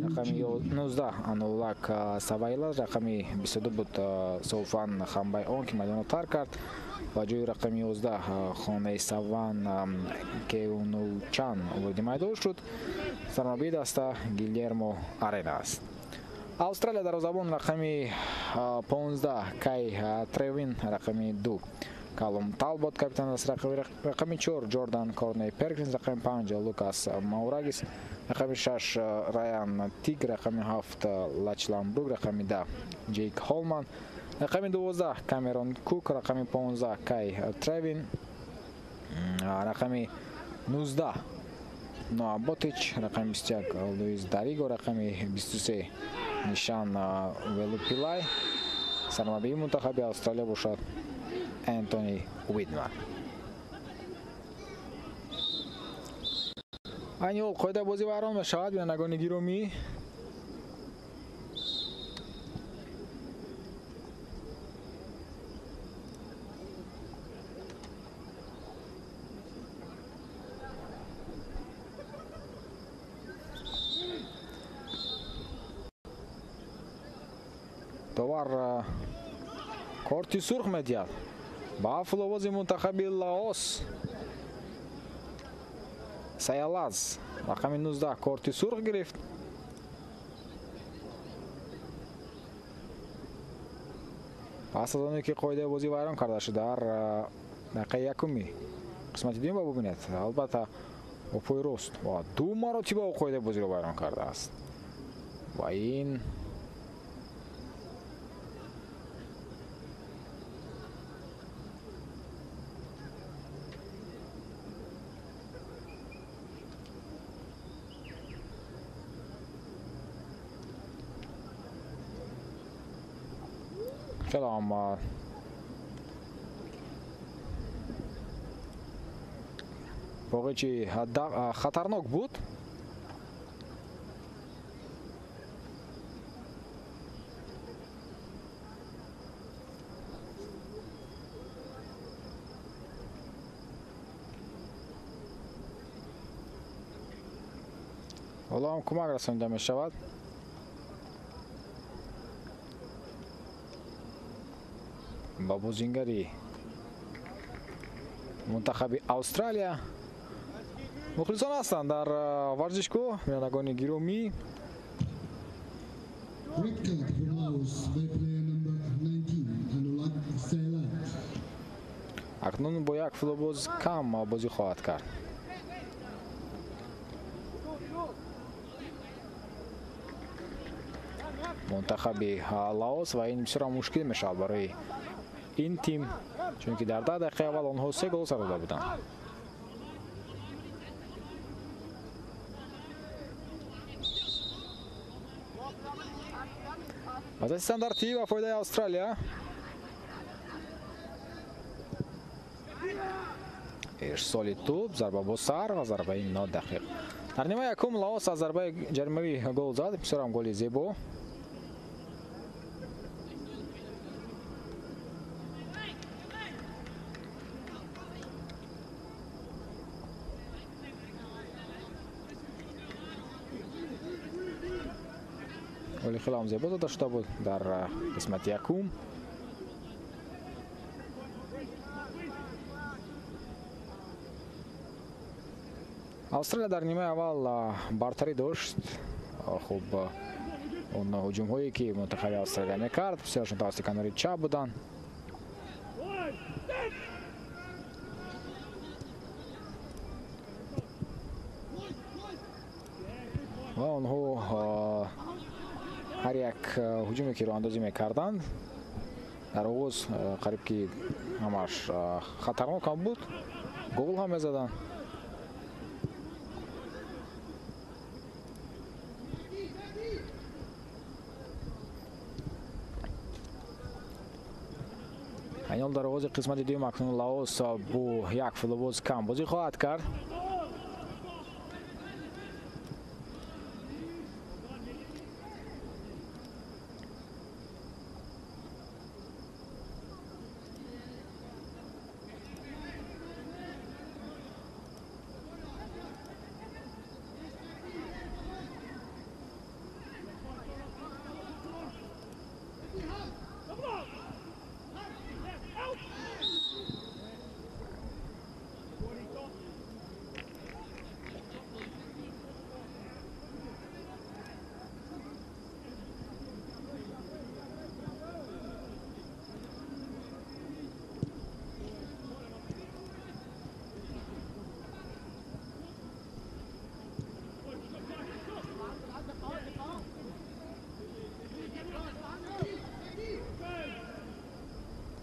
рақами 19 Анулак Савайлаз, рақами 22 буд Софан Хамбай Он, ки майдонро тарк кард ва ҷои рақами 11 Хонаи Саван Кеунучан вориди майдон шуд. Сармураббии даста Гилермо Арена аст. Австралия дарвозабон рақами 15 Кай Тревин, рақами 2 Калум Талбот, капитан аст, рақами 4 Ҷордан Корней Перкинс, рақами 5 Лукас Маурагис, рақами 6 Раян Тиг, рақами 7 Лачлан Брук, рақами 10 Ҷейк Холман, рақами 12 Камерон Кук, рақами 15 Кай Тревин, рақами 19 Ноа Ботич, рақами 21 Луис Дариго, рақами 23 Нишан Велупилай. Сармураббии мунтахаби Австралия бошад Энтони Уидмар. Айни ҳол қоидаи бозӣ вайрон мешавад, бинандагони гиромӣ. Довар корти сурх медиҳад ба фуловози мунтахаби Лаос. Саялаз рақами 19 корти сурх гирифт. Пас аз оне ки қоидаи бозӣ вайрон карда шуд дар дақиқаи якуми қисмати дуюм, бубинед, албатта бо пои рост ва ду маротиба ӯ қоидаи бозиро вайрон кардааст ва ин хеле ҳам воқеи хатарнок буд. Ҳоло ҳам кӯмак расонида мешавад. Ба бозингари мунтахаби Австралия. Мухлисон ҳастанд дар варзишгоҳ, бинандагони гиромӣ. Акнун бо як фулобоз кам бозӣ хоҳад кард. Мунтахаби Лаос ва ин бисёр мушкил мешавад барои ин тим, чунки дар 10 дақиқаи аввал онҳо 3 гол сар дода буданд. Вазъияти стандартӣ ба фоидаи Австралия. Ирсоли тӯб, зарба бо сар ва зарбаи нодақиқ. Дар нимаи якум Лаос аз зарбаи ҷаримавӣ гол зад, бисёр ҳам голи зебо. Голи хеле ҳам зебо дода шуда буд дар қисмати якум. Австралия дар нимаи аввал бартарӣ дошт. Хуб, он ҳуҷумҳое ки мунтахаби Австралия мекард, бисёрашон тавассути канори чап буданд. Ва онҳо ҳар як ҳуҷуме ки роҳандозӣ мекарданд, дар оғоз қариб ки ҳамаш хатарнок ҳам буд, гол ҳам мезаданд. Айнол дар оғози қисмати дуюм акнун Лаос бо як футболбоз кам бозӣ хоҳад кард.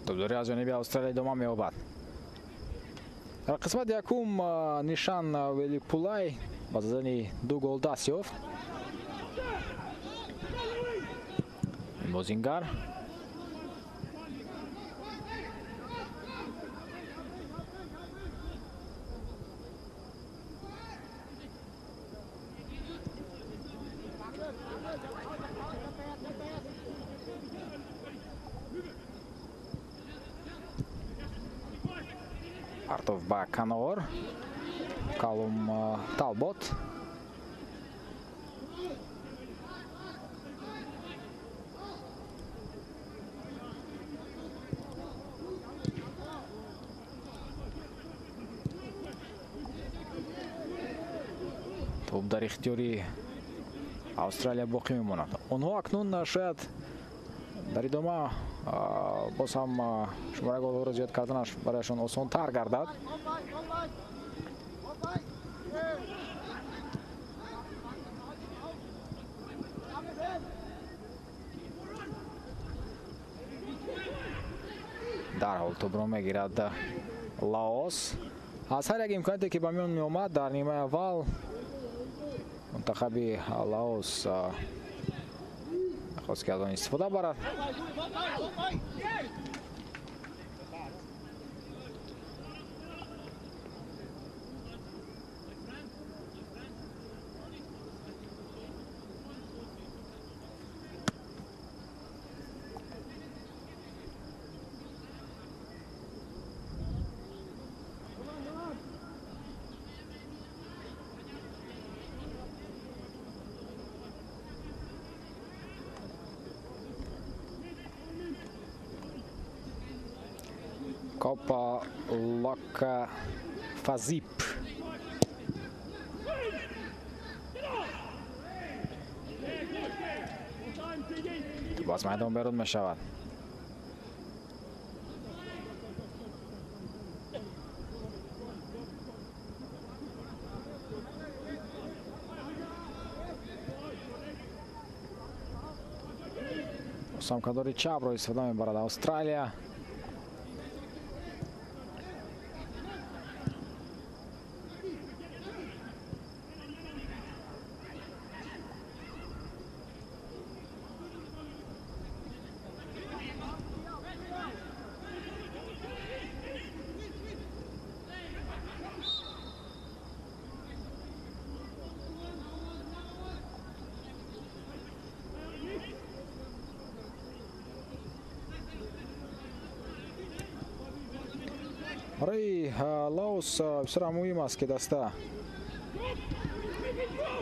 Топдорӣ аз ҷониби Австралия идома меёбад. Дар қисмати якум Нишан Велипулай ба задани 2 гол даст ёфт. Бозингар партов ба канор, Калум Талбот. Топ дар ихтиёри Австралия боқӣ мемонад. Онҳо акнун шояд дар идома боз ҳам шумораи голҳоро зиёд карданаш барояшон осонтар гардад. Дарҳол тӯбро мегирад Лаос. Аз ҳар як имконите ки ба миён меомад дар нимаи аввал мунтахаби Лаос хост ки аз он истифода барад. Copa Loca Fazip. Боз майдон берун мешавад. Самкадори чапро истифода мебарад Австралия. Барои Лаос бисёр муҳим аст, ки даста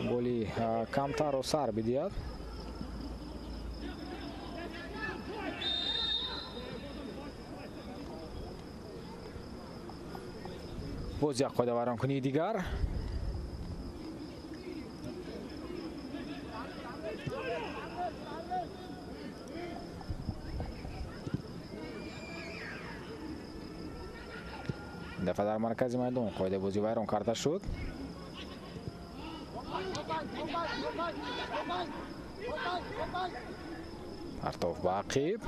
голи камтарро сар бидиҳад. Боз як қоидавайронкунии дигар. Дафъа дар маркази майдон қоидаи бозӣ вайрон карда шуд. Партов ба ақиб.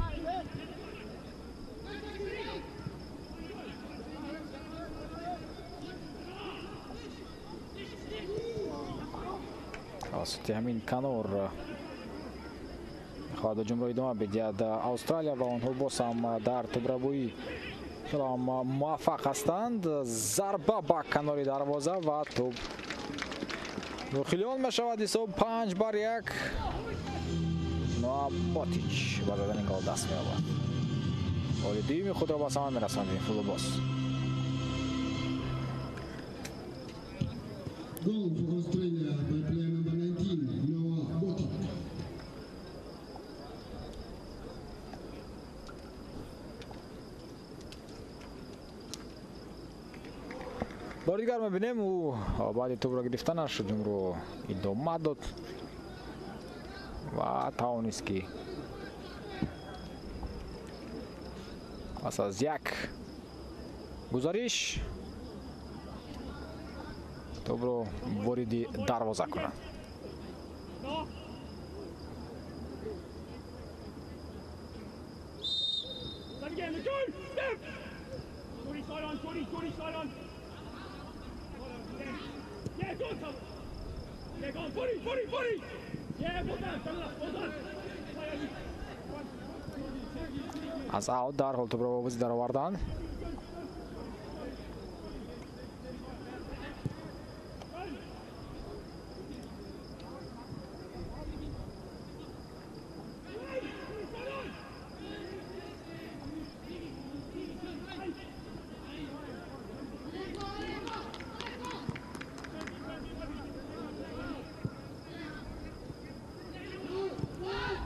Тавассути ҳамин канор мехоҳад ҳуҷумро идома бидиҳад Австралия ва онҳо боз ҳам дар тӯбрабоӣ хеле муваффақ ҳастанд. Зарба ба канори дарвоза ва тӯб дохили он мешавад. Ҳисоб 5-1. Ноа Ботич ба задани гол даст меёбад. Голи дуюми худро ба самар мерасонад ин футболбоз. Goal for Australia by player number 19, Noah Botic. Бори дигар мебинем, ӯ баъди тӯбро гирифтанаш ҳуҷумро идома дод ва тавонист, ки пас аз як гузариш тӯбро вориди дарвоза кунад. Аз аут дарҳол тӯбро ба бозӣ дароварданд.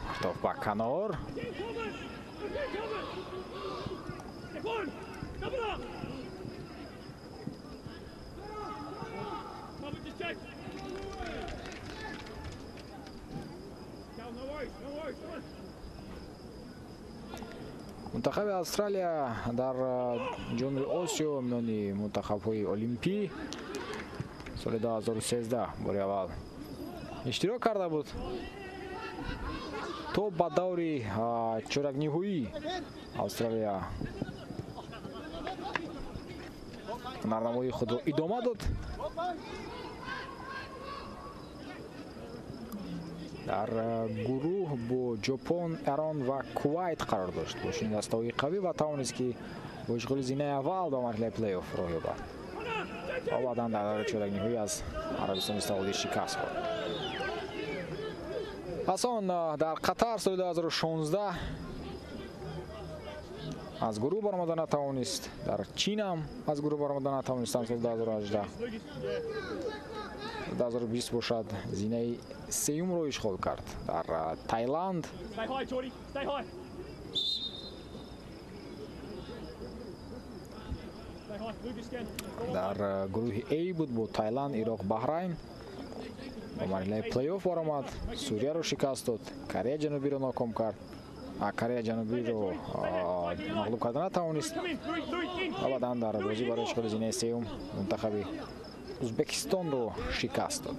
Партов ба канор. Мунтахаби Австралия дар ҷоми Осиё миёни мунтахабҳои олимпӣ соли 2013 бори аввал иштирок карда буд. То ба даври чоракниҳоӣ Австралия ҳунарнамоии худро идома дод. Дар гурӯҳ бо Ҷопон, Эрон ва Кувайт қарор дошт. Бо чунин дастаҳои қавӣ ва тавонист, ки бо ишғоли зинаи аввал ба марҳилаи плей-офф роҳ ёбад ва баъдан дар даври чоракниҳоӣ аз Арабистони Саудӣ шикаст хӯрд. Пас он дар Қатар соли 2016 аз гурӯҳ баромада натавонист. Дар Чин ҳам аз гурӯҳ баромада натавонистанд соли 2018. 2020 бошад зинаи сеюмро ишғол кард дар Тайланд. Дар гурӯҳи А буд бо Тайланд, Ироқ, Баҳрайн. Ба марҳилаи плей-офф баромад, Сурияро шикаст дод, Кореяи Ҷанубиро ноком кард. Кореяи Ҷанубиро мағлуб карда натавонист ва баъдан дар бозӣ барои ишғоли зинаи сеюм мунтахаби Ӯзбекистонро шикаст дод.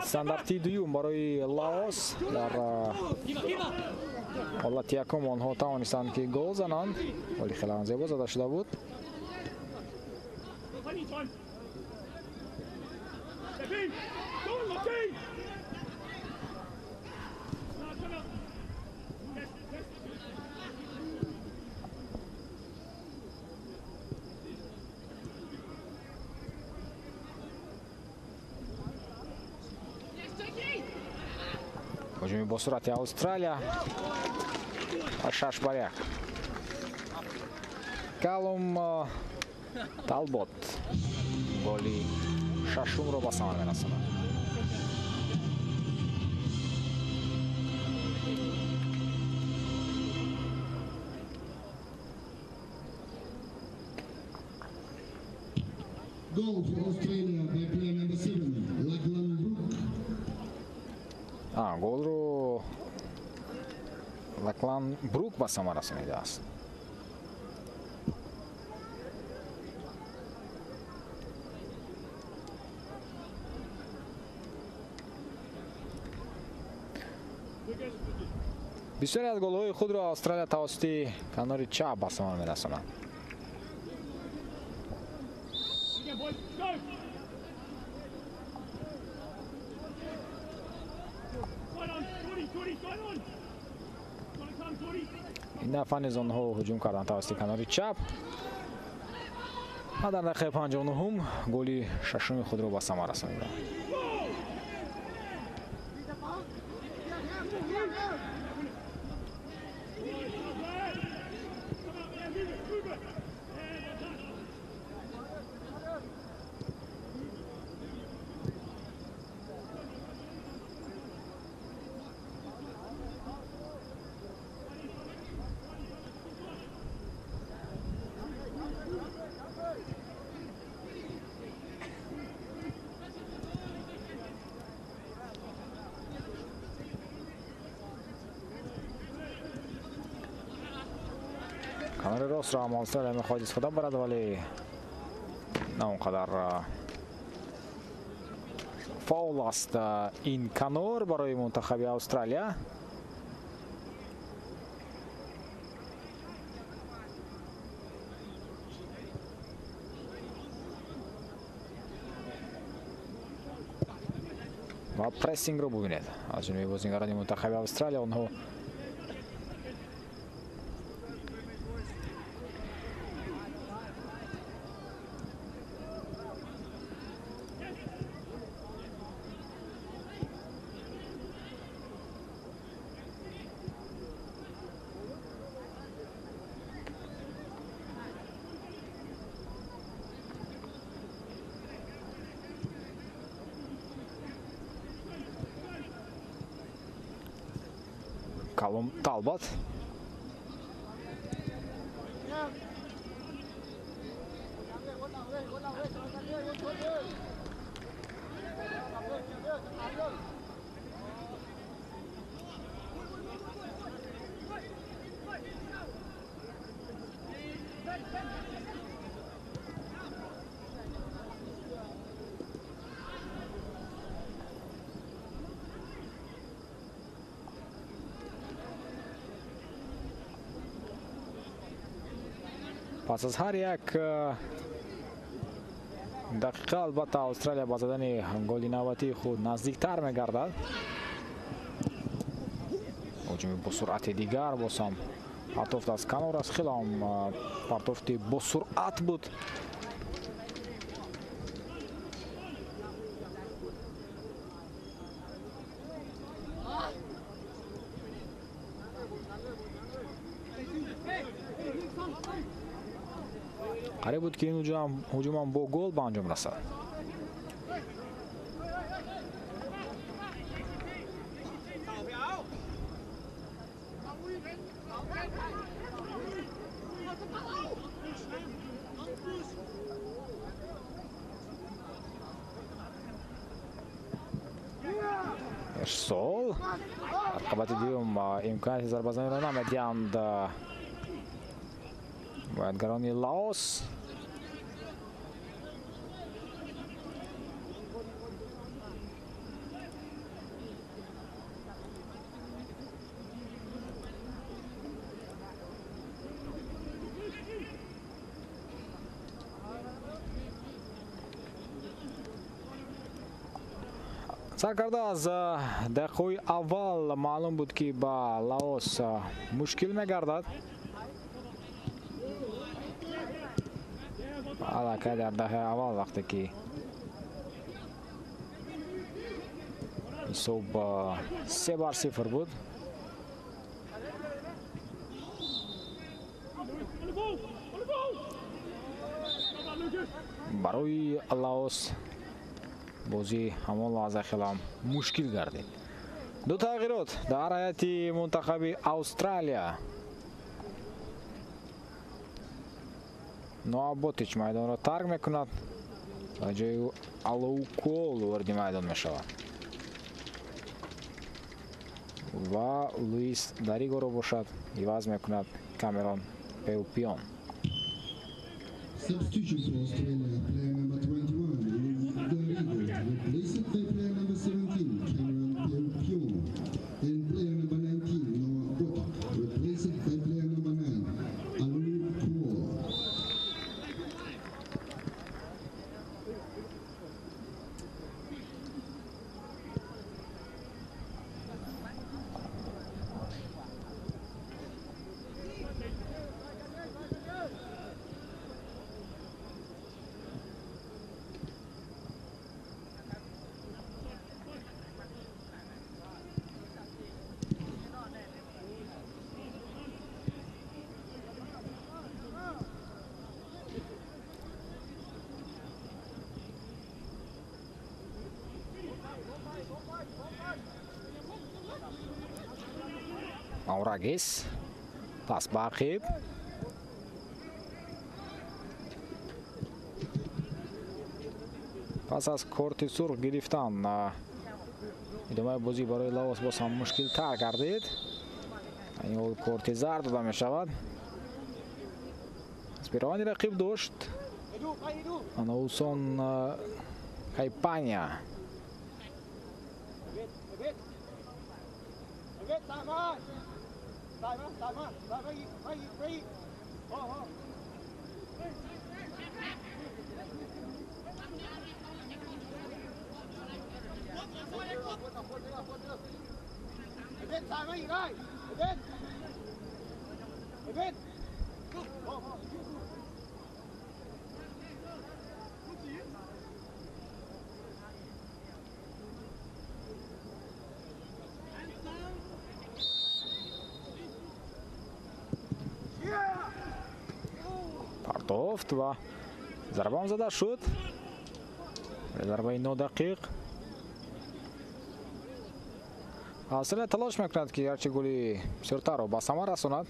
Стандарти дуюм барои Лаос. Дар ҳолати якум онҳо тавонистанд, ки гол зананд. Голи хеле зебо зада шуда буд. Ҳуҷуми босуръати Австралия ва 6-1. Калум Талбот голи шашумро ба самар мерасонад. Goal for Australia by player number 7, Lachlan Brook. Голро Лаклан Брук ба самар расонидааст. Бисёре аз голҳои худро Австралия тавассути канори чап ба самар мерасонад. Ин дафъа низ онҳо ҳуҷум карданд тавассути канори чап ва дар дақиқаи 59 голи шашуми худро ба самар расониданд. Канори ростро ҳам Австралия мехоҳад истифода барад, вале на он қадар фаъол аст ин канор барои мунтахаби Австралия. Ва прессингро бубинед аз ҷониби бозингарони мунтахаби Австралия. Онҳо Калум Талбот. Пас аз ҳар як дақиқа албатта Австралия ба задани голи навбатии худ наздиктар мегардад. Ҳуҷуми босуръати дигар боз ҳам партофт аз канор аст. Хеле ҳам партофти босуръат буд. Қариб буд ки ин ҳуҷумам бо гол ба анҷом расад. Ирсол дар қабати дуюм имконияти зарбазаниро намедиҳанд боядгарони Лаос. Сар карда аз дақиқаҳои аввал маълум буд, ки ба Лаос мушкил мегардад. Аллакай дар даҳаи аввал вақте ки ҳисоб 3-0 буд, барои Лаос бозӣ ҳамон лаҳза хеле мушкил гардид. Ду тағйирот дар ҳайати мунтахаби Австралия. Ноа Ботич майдонро тарк мекунад. Ба ҷои ӯ Алоукол вориди майдон мешавад ва Луис Даригоро бошад иваз мекунад Камерон Пеупион. Substitution for Australia, player number 21, Luis Garrigo, replaced by player number 17, Cameron Peupion, and player number 19, Noah Botic, replaced by player number 9, Alou Kuol. Mauragis пас ба ақиб. Пас аз корти сурх гирифтан идомаи бозӣ барои Лаос боз ҳам мушкилтар гардид. Ин ҳол корти зард дода мешавад. Спировани рақиб дошт Анаусон Кайпаня. Партофт ва зарбаам зада шуд. Зарбаи нодақиқ. Австралия талош мекунад, ки ҳарчи голи бисёртарро ба самар расонад.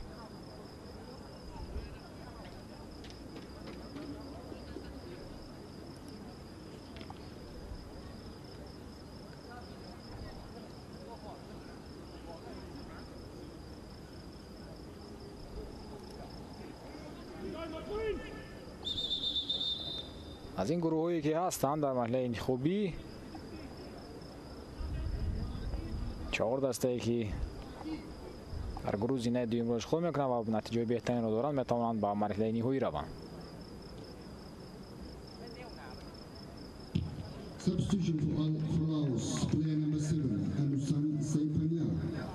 Аз ин гурӯҳҳое ки ҳастанд дар марҳилаи интихобӣ, чор дастае ки дар гурӯҳ зинаи дуюмро ишғол мекунанд ва натиҷаҳои беҳтаринро доранд, метавонанд ба марҳилаи ниҳоӣ раванд. Substitution for Laos, player number 7, Anusan Saipanya,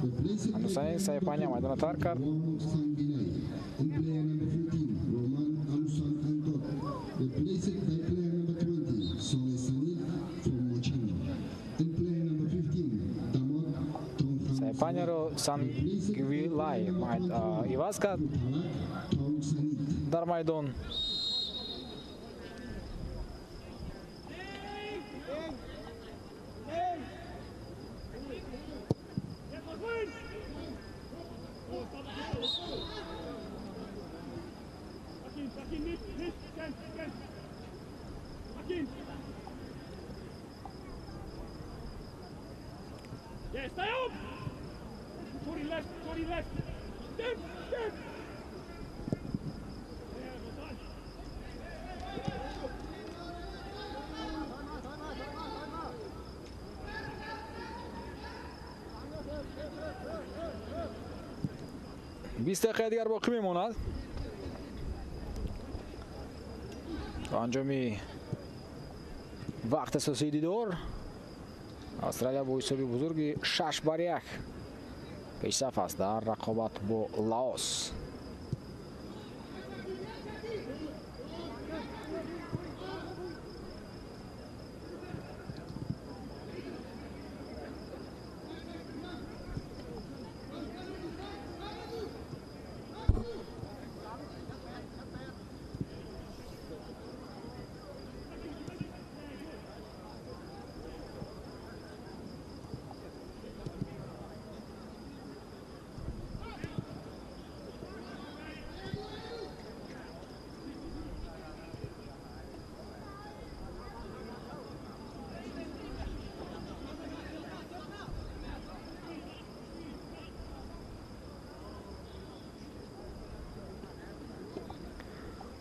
replaced by Анусайн player number Сайпаня майдонро тарк кард. Wong Sanginay, and player number 14, Roman Anusan Antot, replaced by player number 20, Sone Sanit from Mochang, and player number 15, Damot Tongkham Сайпаняро replaced by Сангвилай player number 21, иваз кард Puthalak Tong Sanit. дар майдон. Бист дақиқаи дигар боқӣ мемонад то анҷоми вақт асосии дидор. Австралия бо ҳисоби бузурги 6-1 пешсаф аст дар рақобат бо Лаос.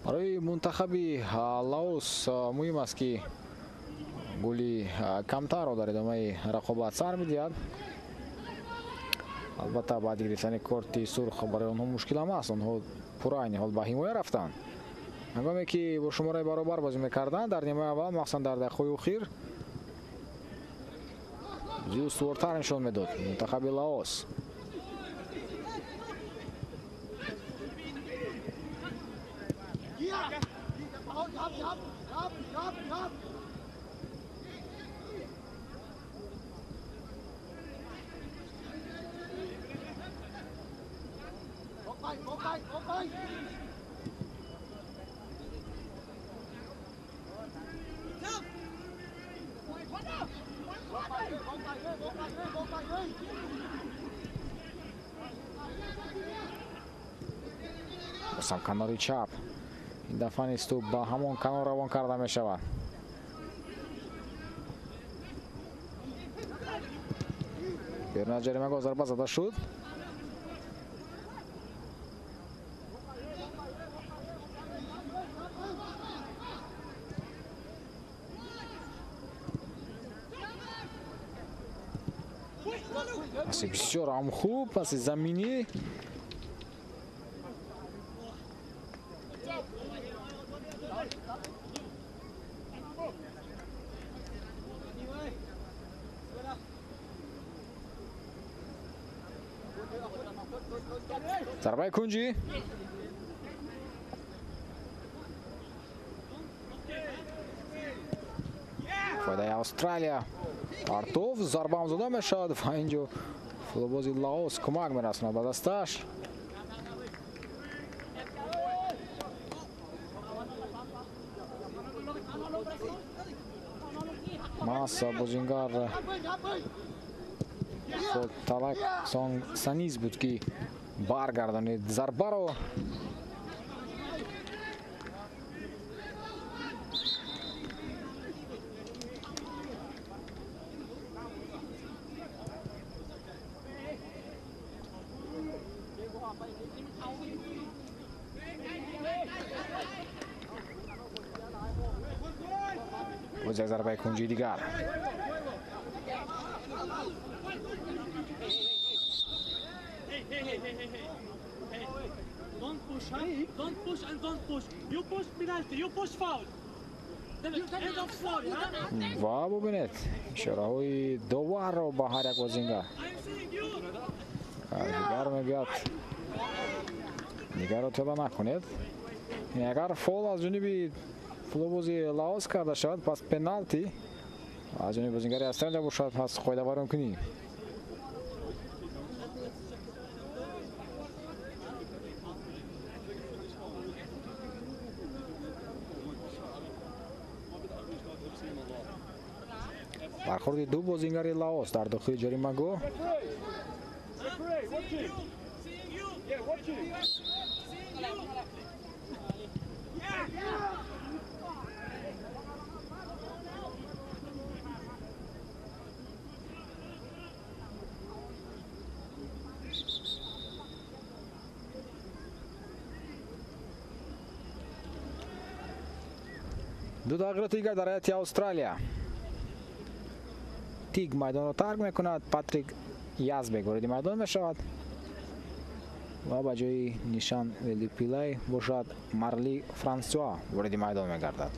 Барои мунтахаби Лаос муҳим аст, ки гули камтарро дар идомаи рақобат сар медиҳад. Албатта, баъди гирифтани корти сурх барои онҳо мушкил ҳам аст. Онҳо пурра айни ҳол ба ҳимоя рафтанд. Ҳангоме ки бо шумораи баробар бозӣ мекарданд дар нимаи аввал, махсусан дар дақиқаҳои охир, бозии устувортар нишон медод мунтахаби Лаос. Босам канори чап. Ин дафъа низ тӯб ба ҳамон канор равон карда мешавад. Берун аз ҷаримагоҳ зарба зада шуд. Паси бисёр ҳам хуб, паси заминӣ. Зарбаи кунҷӣ. Фоидаи Австралия. Партов зарбаам зада мешавад ва инҷо футболбози Лаос кӯмак мерасонад ба дасташ. Мас бозингар Талак Саниз буд, ки баргардонид зарбаро. Боз як зарбаи кунҷии дигар. Don't push, huh? Don't push and don't push. You push penalty, you push foul. End of story, huh? Ва бубинед ишораҳои доварро ба ҳар як бозингар. Дигар мегӯяд, дигарро тела накунед. Агар фол аз ҷониби футболбози Лаос карда шавад, пас пеналти аз ҷониби бозингари Австралия бошад, пас қоидавайронкунӣ. Бархӯрди ду бозингари Лаос дар дохили ҷаримагоҳ. Ду тағйироти дигар дар ҳайати Австралия. Тиг майдонро тарк мекунад, Патрик Язбек вориди майдон мешавад ва ба ҷои Нишан Велипилай бошад Марли Франсуа вориди майдон мегардад.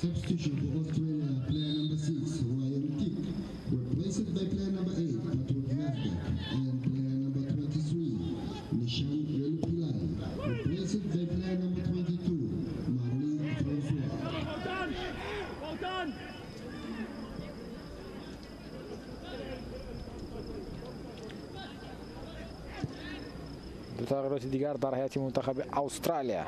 Substitution for Australia, player number 6, Ryan Tick, replaced by player number 8, Patrick Yazbek, and player number 23, Nishan Velupillai, replaced by player number 22, Marley Francois. Well done! Well done! Ду тағйироти дигар дар ҳайати мунтахаби Австралия.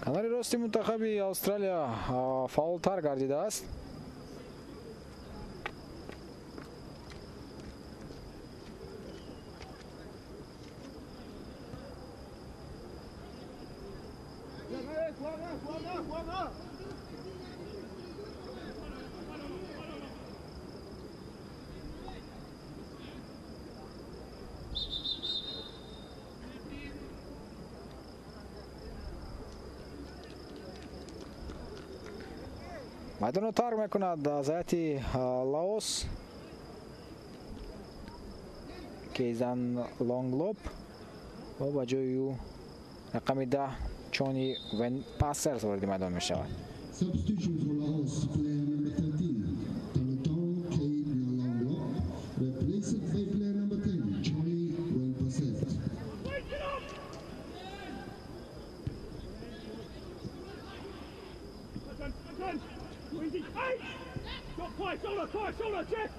Канори рости мунтахаби Австралия фаъолтар гардидааст. Майдонро тарк мекунад аз ҳайати Лаос Кейзан Лонглоп ва ба ҷои ӯ рақами 10 Чони Вен Пассерс вориди майдон мешавад. Substitution for Laos, player number 13, Tonatong K. Longlop, replaced by player number 10, Johnny Wenpasset. Shoulder, check.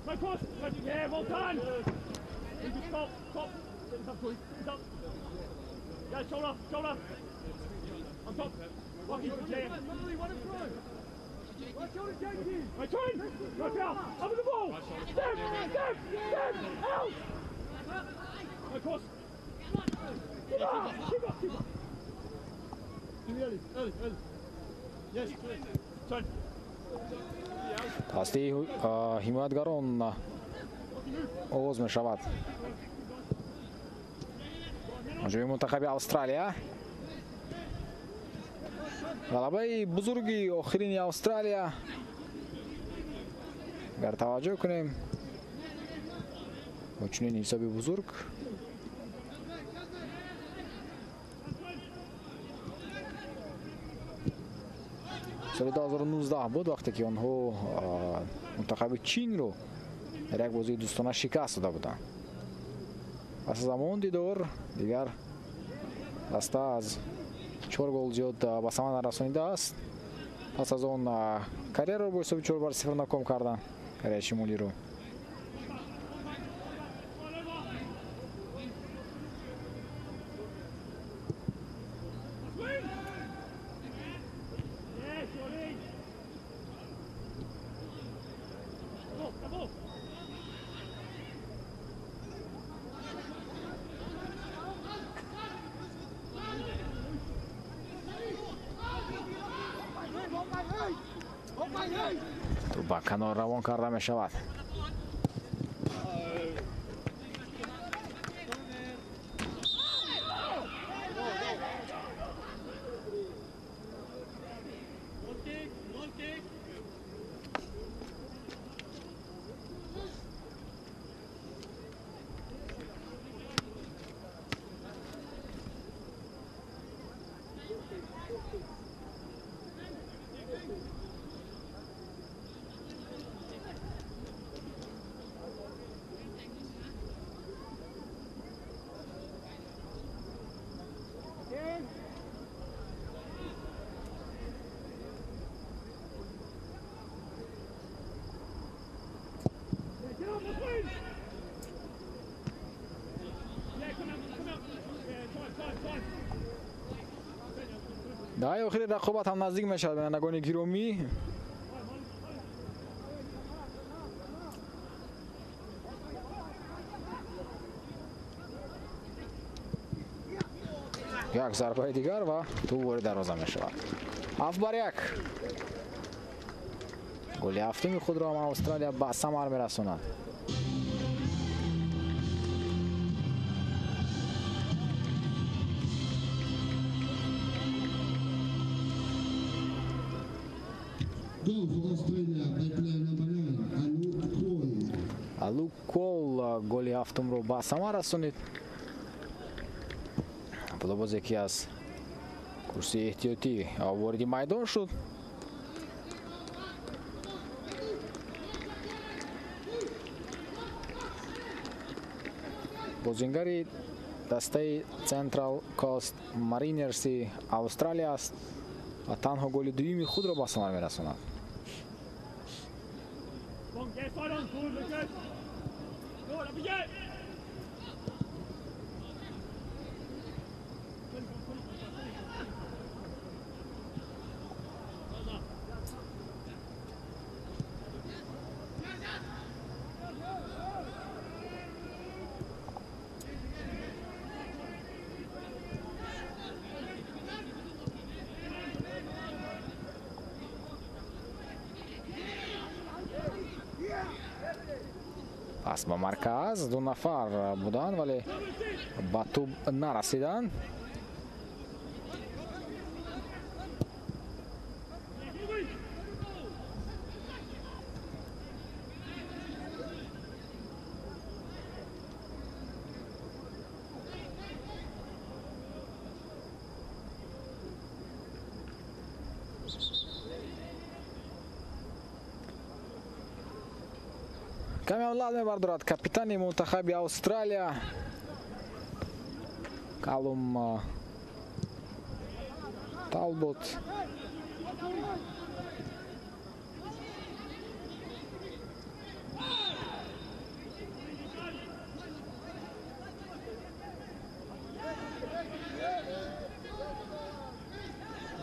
Right cross. Yeah, well done. Stop, stop. Up. Yeah, shoulder, shoulder. On top. Lucky, yeah. Right turn. Right out. Up with the ball. Step, step, step. Out. Right cross. Keep up, keep up, keep up. Early, early, early. Yes. Turn. Дасти ҳимоятгарон оғоз мешавад. Ҳуҷуми мунтахаби Австралия. Ғалабаи бузурги охирини Австралия. Агар таваҷҷӯҳ кунем, бо чунин ҳисоби бузург соли 2019 буд, вақте ки онҳо мунтахаби Чинро дар як бозии дӯстона шикаст дода буданд. Пас аз он дидор дигар даста аз 4 гол зиёд ба самар нарасонидааст. Пас аз он Кореяро бо ҳисоби 4-0 ноком карданд, Кореяи Шимолиро. Ба канор равон карда мешавад. Даҳаи охири рақобат ҳам наздик мешавад, бинандагони гиромӣ. Як зарбаи дигар ва тӯб ворид дарвоза мешавад. 7-1. Голи ҳафтуми худро ҳам Австралия ба самар мерасонад. Goal for Australia by player number 9, Aluk Kuol. Алук Куол голи ҳафтумро ба самар расонид. Футболбозе ки аз курсии эҳтиётӣ вориди майдон шуд. Бозингари дастаи Central Coast Mariners-и Австралия аст ва танҳо голи дуюми худро ба самар мерасонад. Пас ба марказ ду нафар буданд, вале ба тӯб нарасиданд. Каме лад мебардорад капитани мунтахаби Австралия Калум Талбот.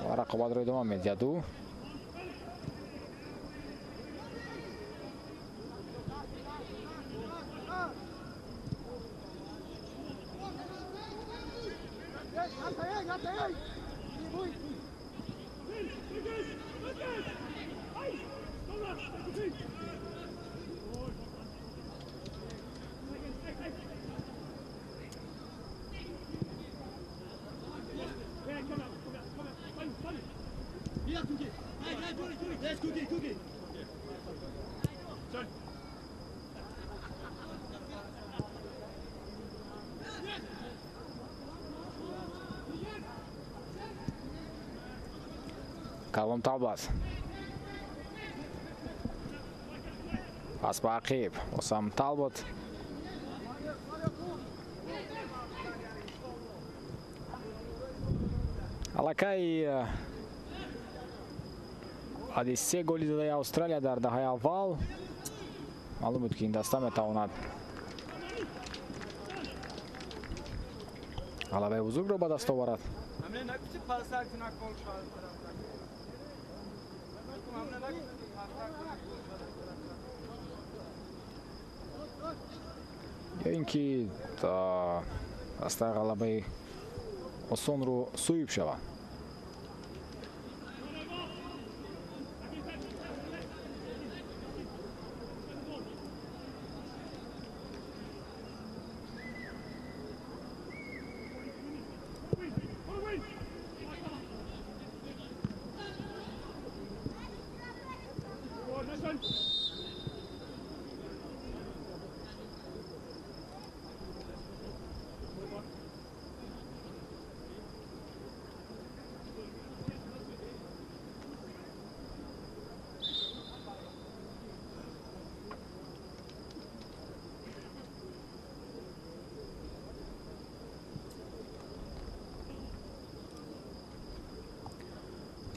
Ва рақобатро идома медиҳад ӯ. Калум Талбот. Пас ба ақиб. Осам Талбот. Аллакай баъди се голи задаи Австралия дар даҳаи аввал маълум буд, ки ин даста метавонад ғалабаи бузургро ба даст оварад. Ё ин ки дастаи ғалабаи осонро соҳиб шавад.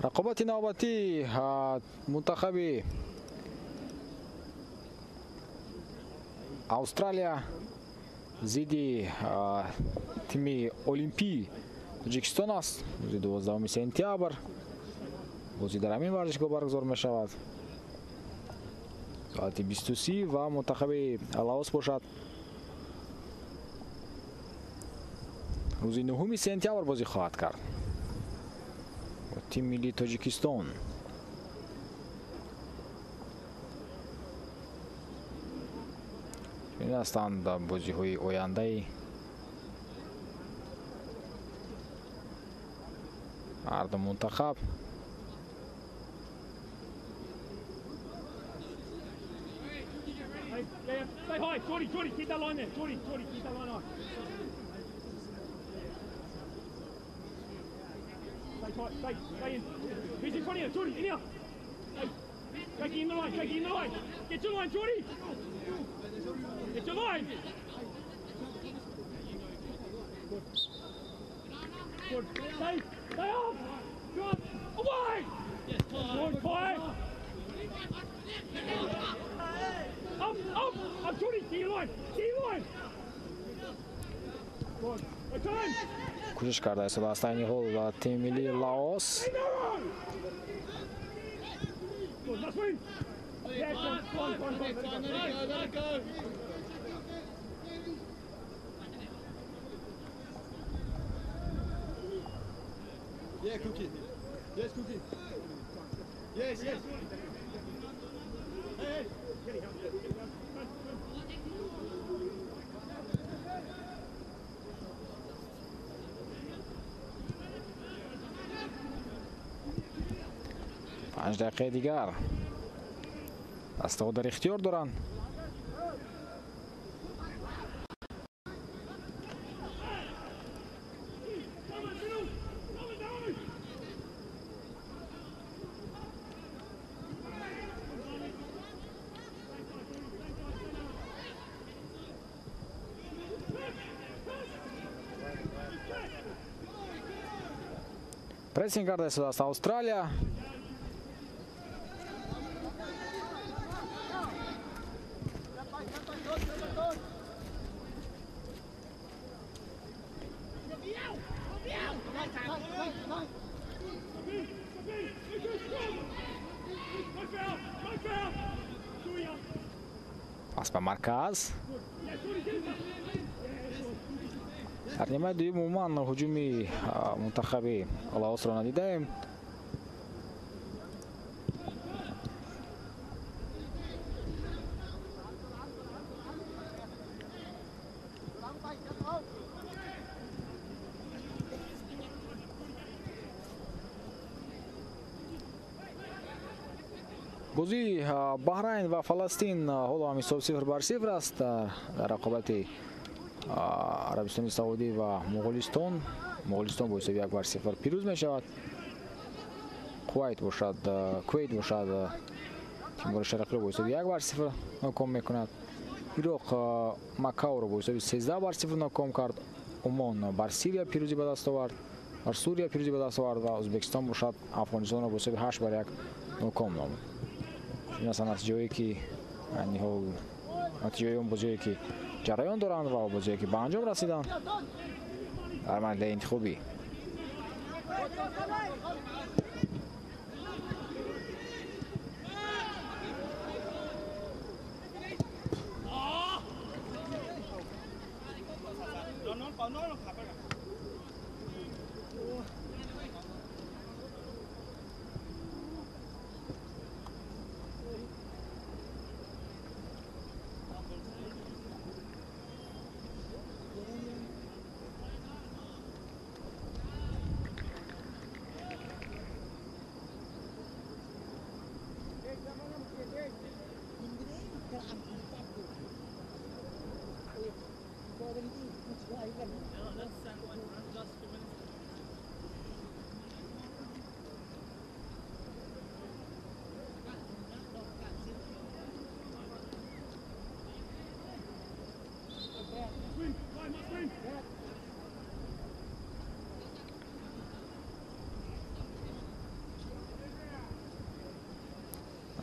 Рақобати навбатӣ мунтахаби Австралия зидди тими Олимпии Тоҷикистон аст. Рӯзи 12 сентябр бозӣ дар ҳамин варзишгоҳ баргузор мешавад. Соати 20:30 ва мунтахаби Лаос бошад рӯзи 9 сентябр бозӣ хоҳад кард тим миллии Тоҷикистон. Чунин ҳастанд бозиҳои ояндаи ҳарду мунтахаб. Stay, stay in. Who's in front of you? Jordy, in here. Hey, Jackie in the line, Jackie in the line. Get your line, Jordy. Get your line. Good. Good. Stay, stay up. Good. Away. Good, quiet. Up, up, up, Jordy. To your line, to your line. Good. Return. Кӯшиш карда истодааст айни ҳол тими миллии Лаос. Панҷ дақиқаи дигар дастаҳо дар ихтиёр доранд. Прессинг карда истодааст Австралия. Пас ба марказ. Дар нимаи дуюм умуман ҳуҷуми мунтахаби Лаосро надидаем. Бозии Баҳрайн ва Фаластин ҳоло ҳам ҳисоб 0-0 аст. Дар рақобати Арабистони Саудӣ ва Моғулистон, Моғулистон бо ҳисоби 1-0 пирӯз мешавад. Кувайт бошад, Кувейт бошад, Тимори Шарқиро бо ҳисоби 1-0 ноком мекунад. Ироқ Макаоро бо ҳисоби 13-0 ноком кард. Умон бар Сирия пирӯзӣ ба даст овард, бар Сурия пирӯзӣ ба даст овард ва Ӯзбекистон бошад Афғонистонро бо ҳисоби 8-1 ноком намуд. Ин аст натиҷаҳое ки ниҳол натиҷаҳои он бозиҳое ки ҷараён доранд ва бозиҳое ки ба анҷом расиданд дар марҳилаи интихобӣ.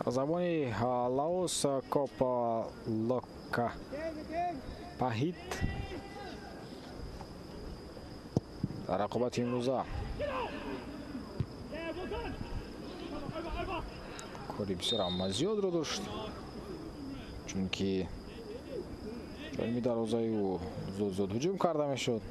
Забони Лаос Коп Лока Пахит дар рақобати имрӯза кори бисёр амма зиёдро дошт, чунки ҷониби дарвозаи ӯ зуд-зуд ҳуҷум карда мешуд.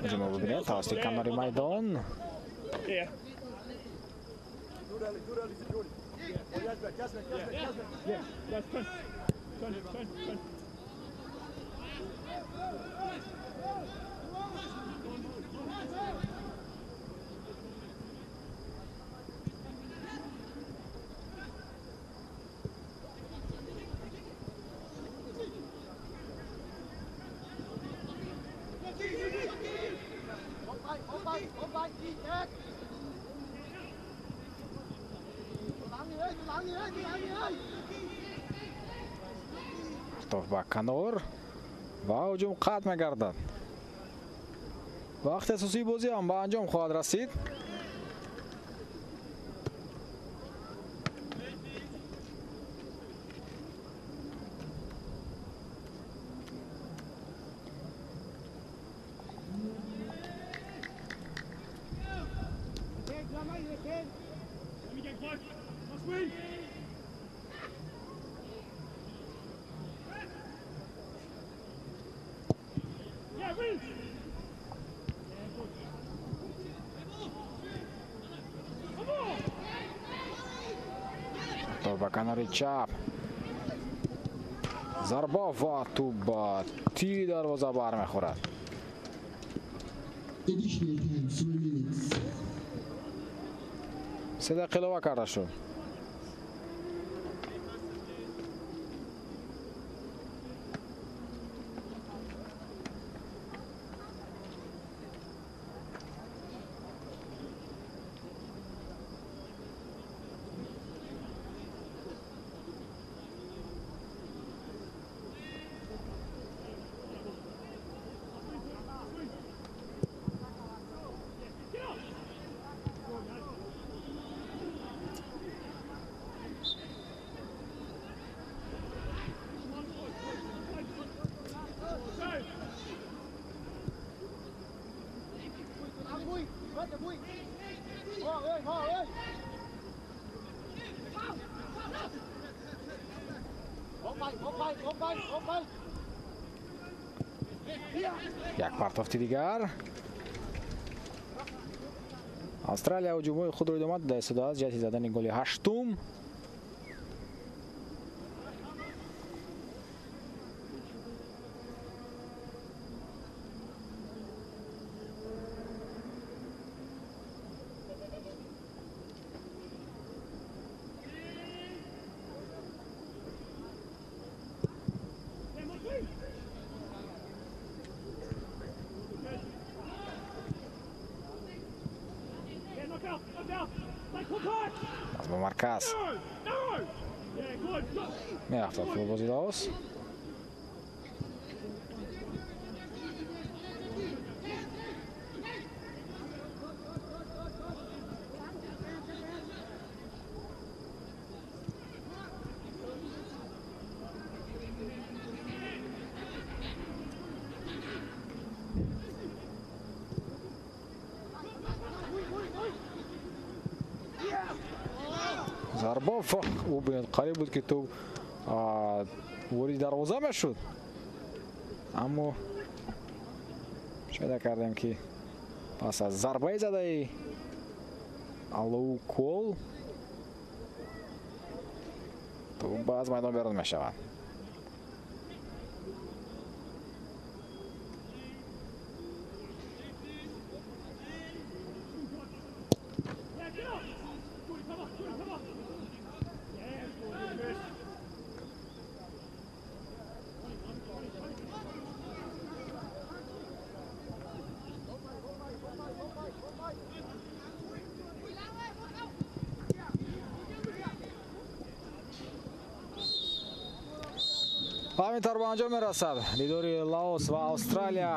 Ҳуҷумро бубинед тавассути канори майдон. Топ ба канор ва ҳуҷум қатъ мегардад. Вақти асосии бозӣ ҳам ба анҷом хоҳад расид. Ба канори чап зарба ва тӯб ба тири дарвоза бармехӯрад. 3 дақиқа илова карда шуд. Як партофти дигар. Австралия ҳуҷумҳои худро идома дода истодааст ҷиҳати задани голи ҳаштум. Аз ба марказ мерафтад футболбози Лаос. Зарба бубинед, қариб буд, ки тӯб вориди дарвоза мешуд, аммо мушоҳида кардем, ки пас аз зарбаи задаи Алоу Кол тӯб аз майдон берун мешавад. Ҳамин тавр ба анҷом мерасад дидори Лаос ва Австралия.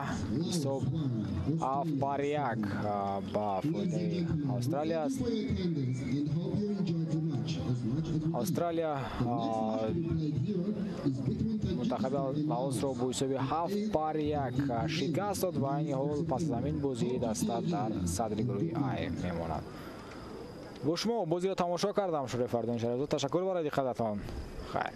Ҳисоб 7-1 ба фоидаи Австралия аст. Австралия мунтахаби Лаосро бо ҳисоби 7-1 шикаст дод ва айни ҳол пас аз ҳамин бозии даста дар садри гурӯҳи А мемонад. Бо шумо бозиро тамошо кардам, Шӯрои Фардун Шарифзод. Ташаккур барои диққататон. Хайр.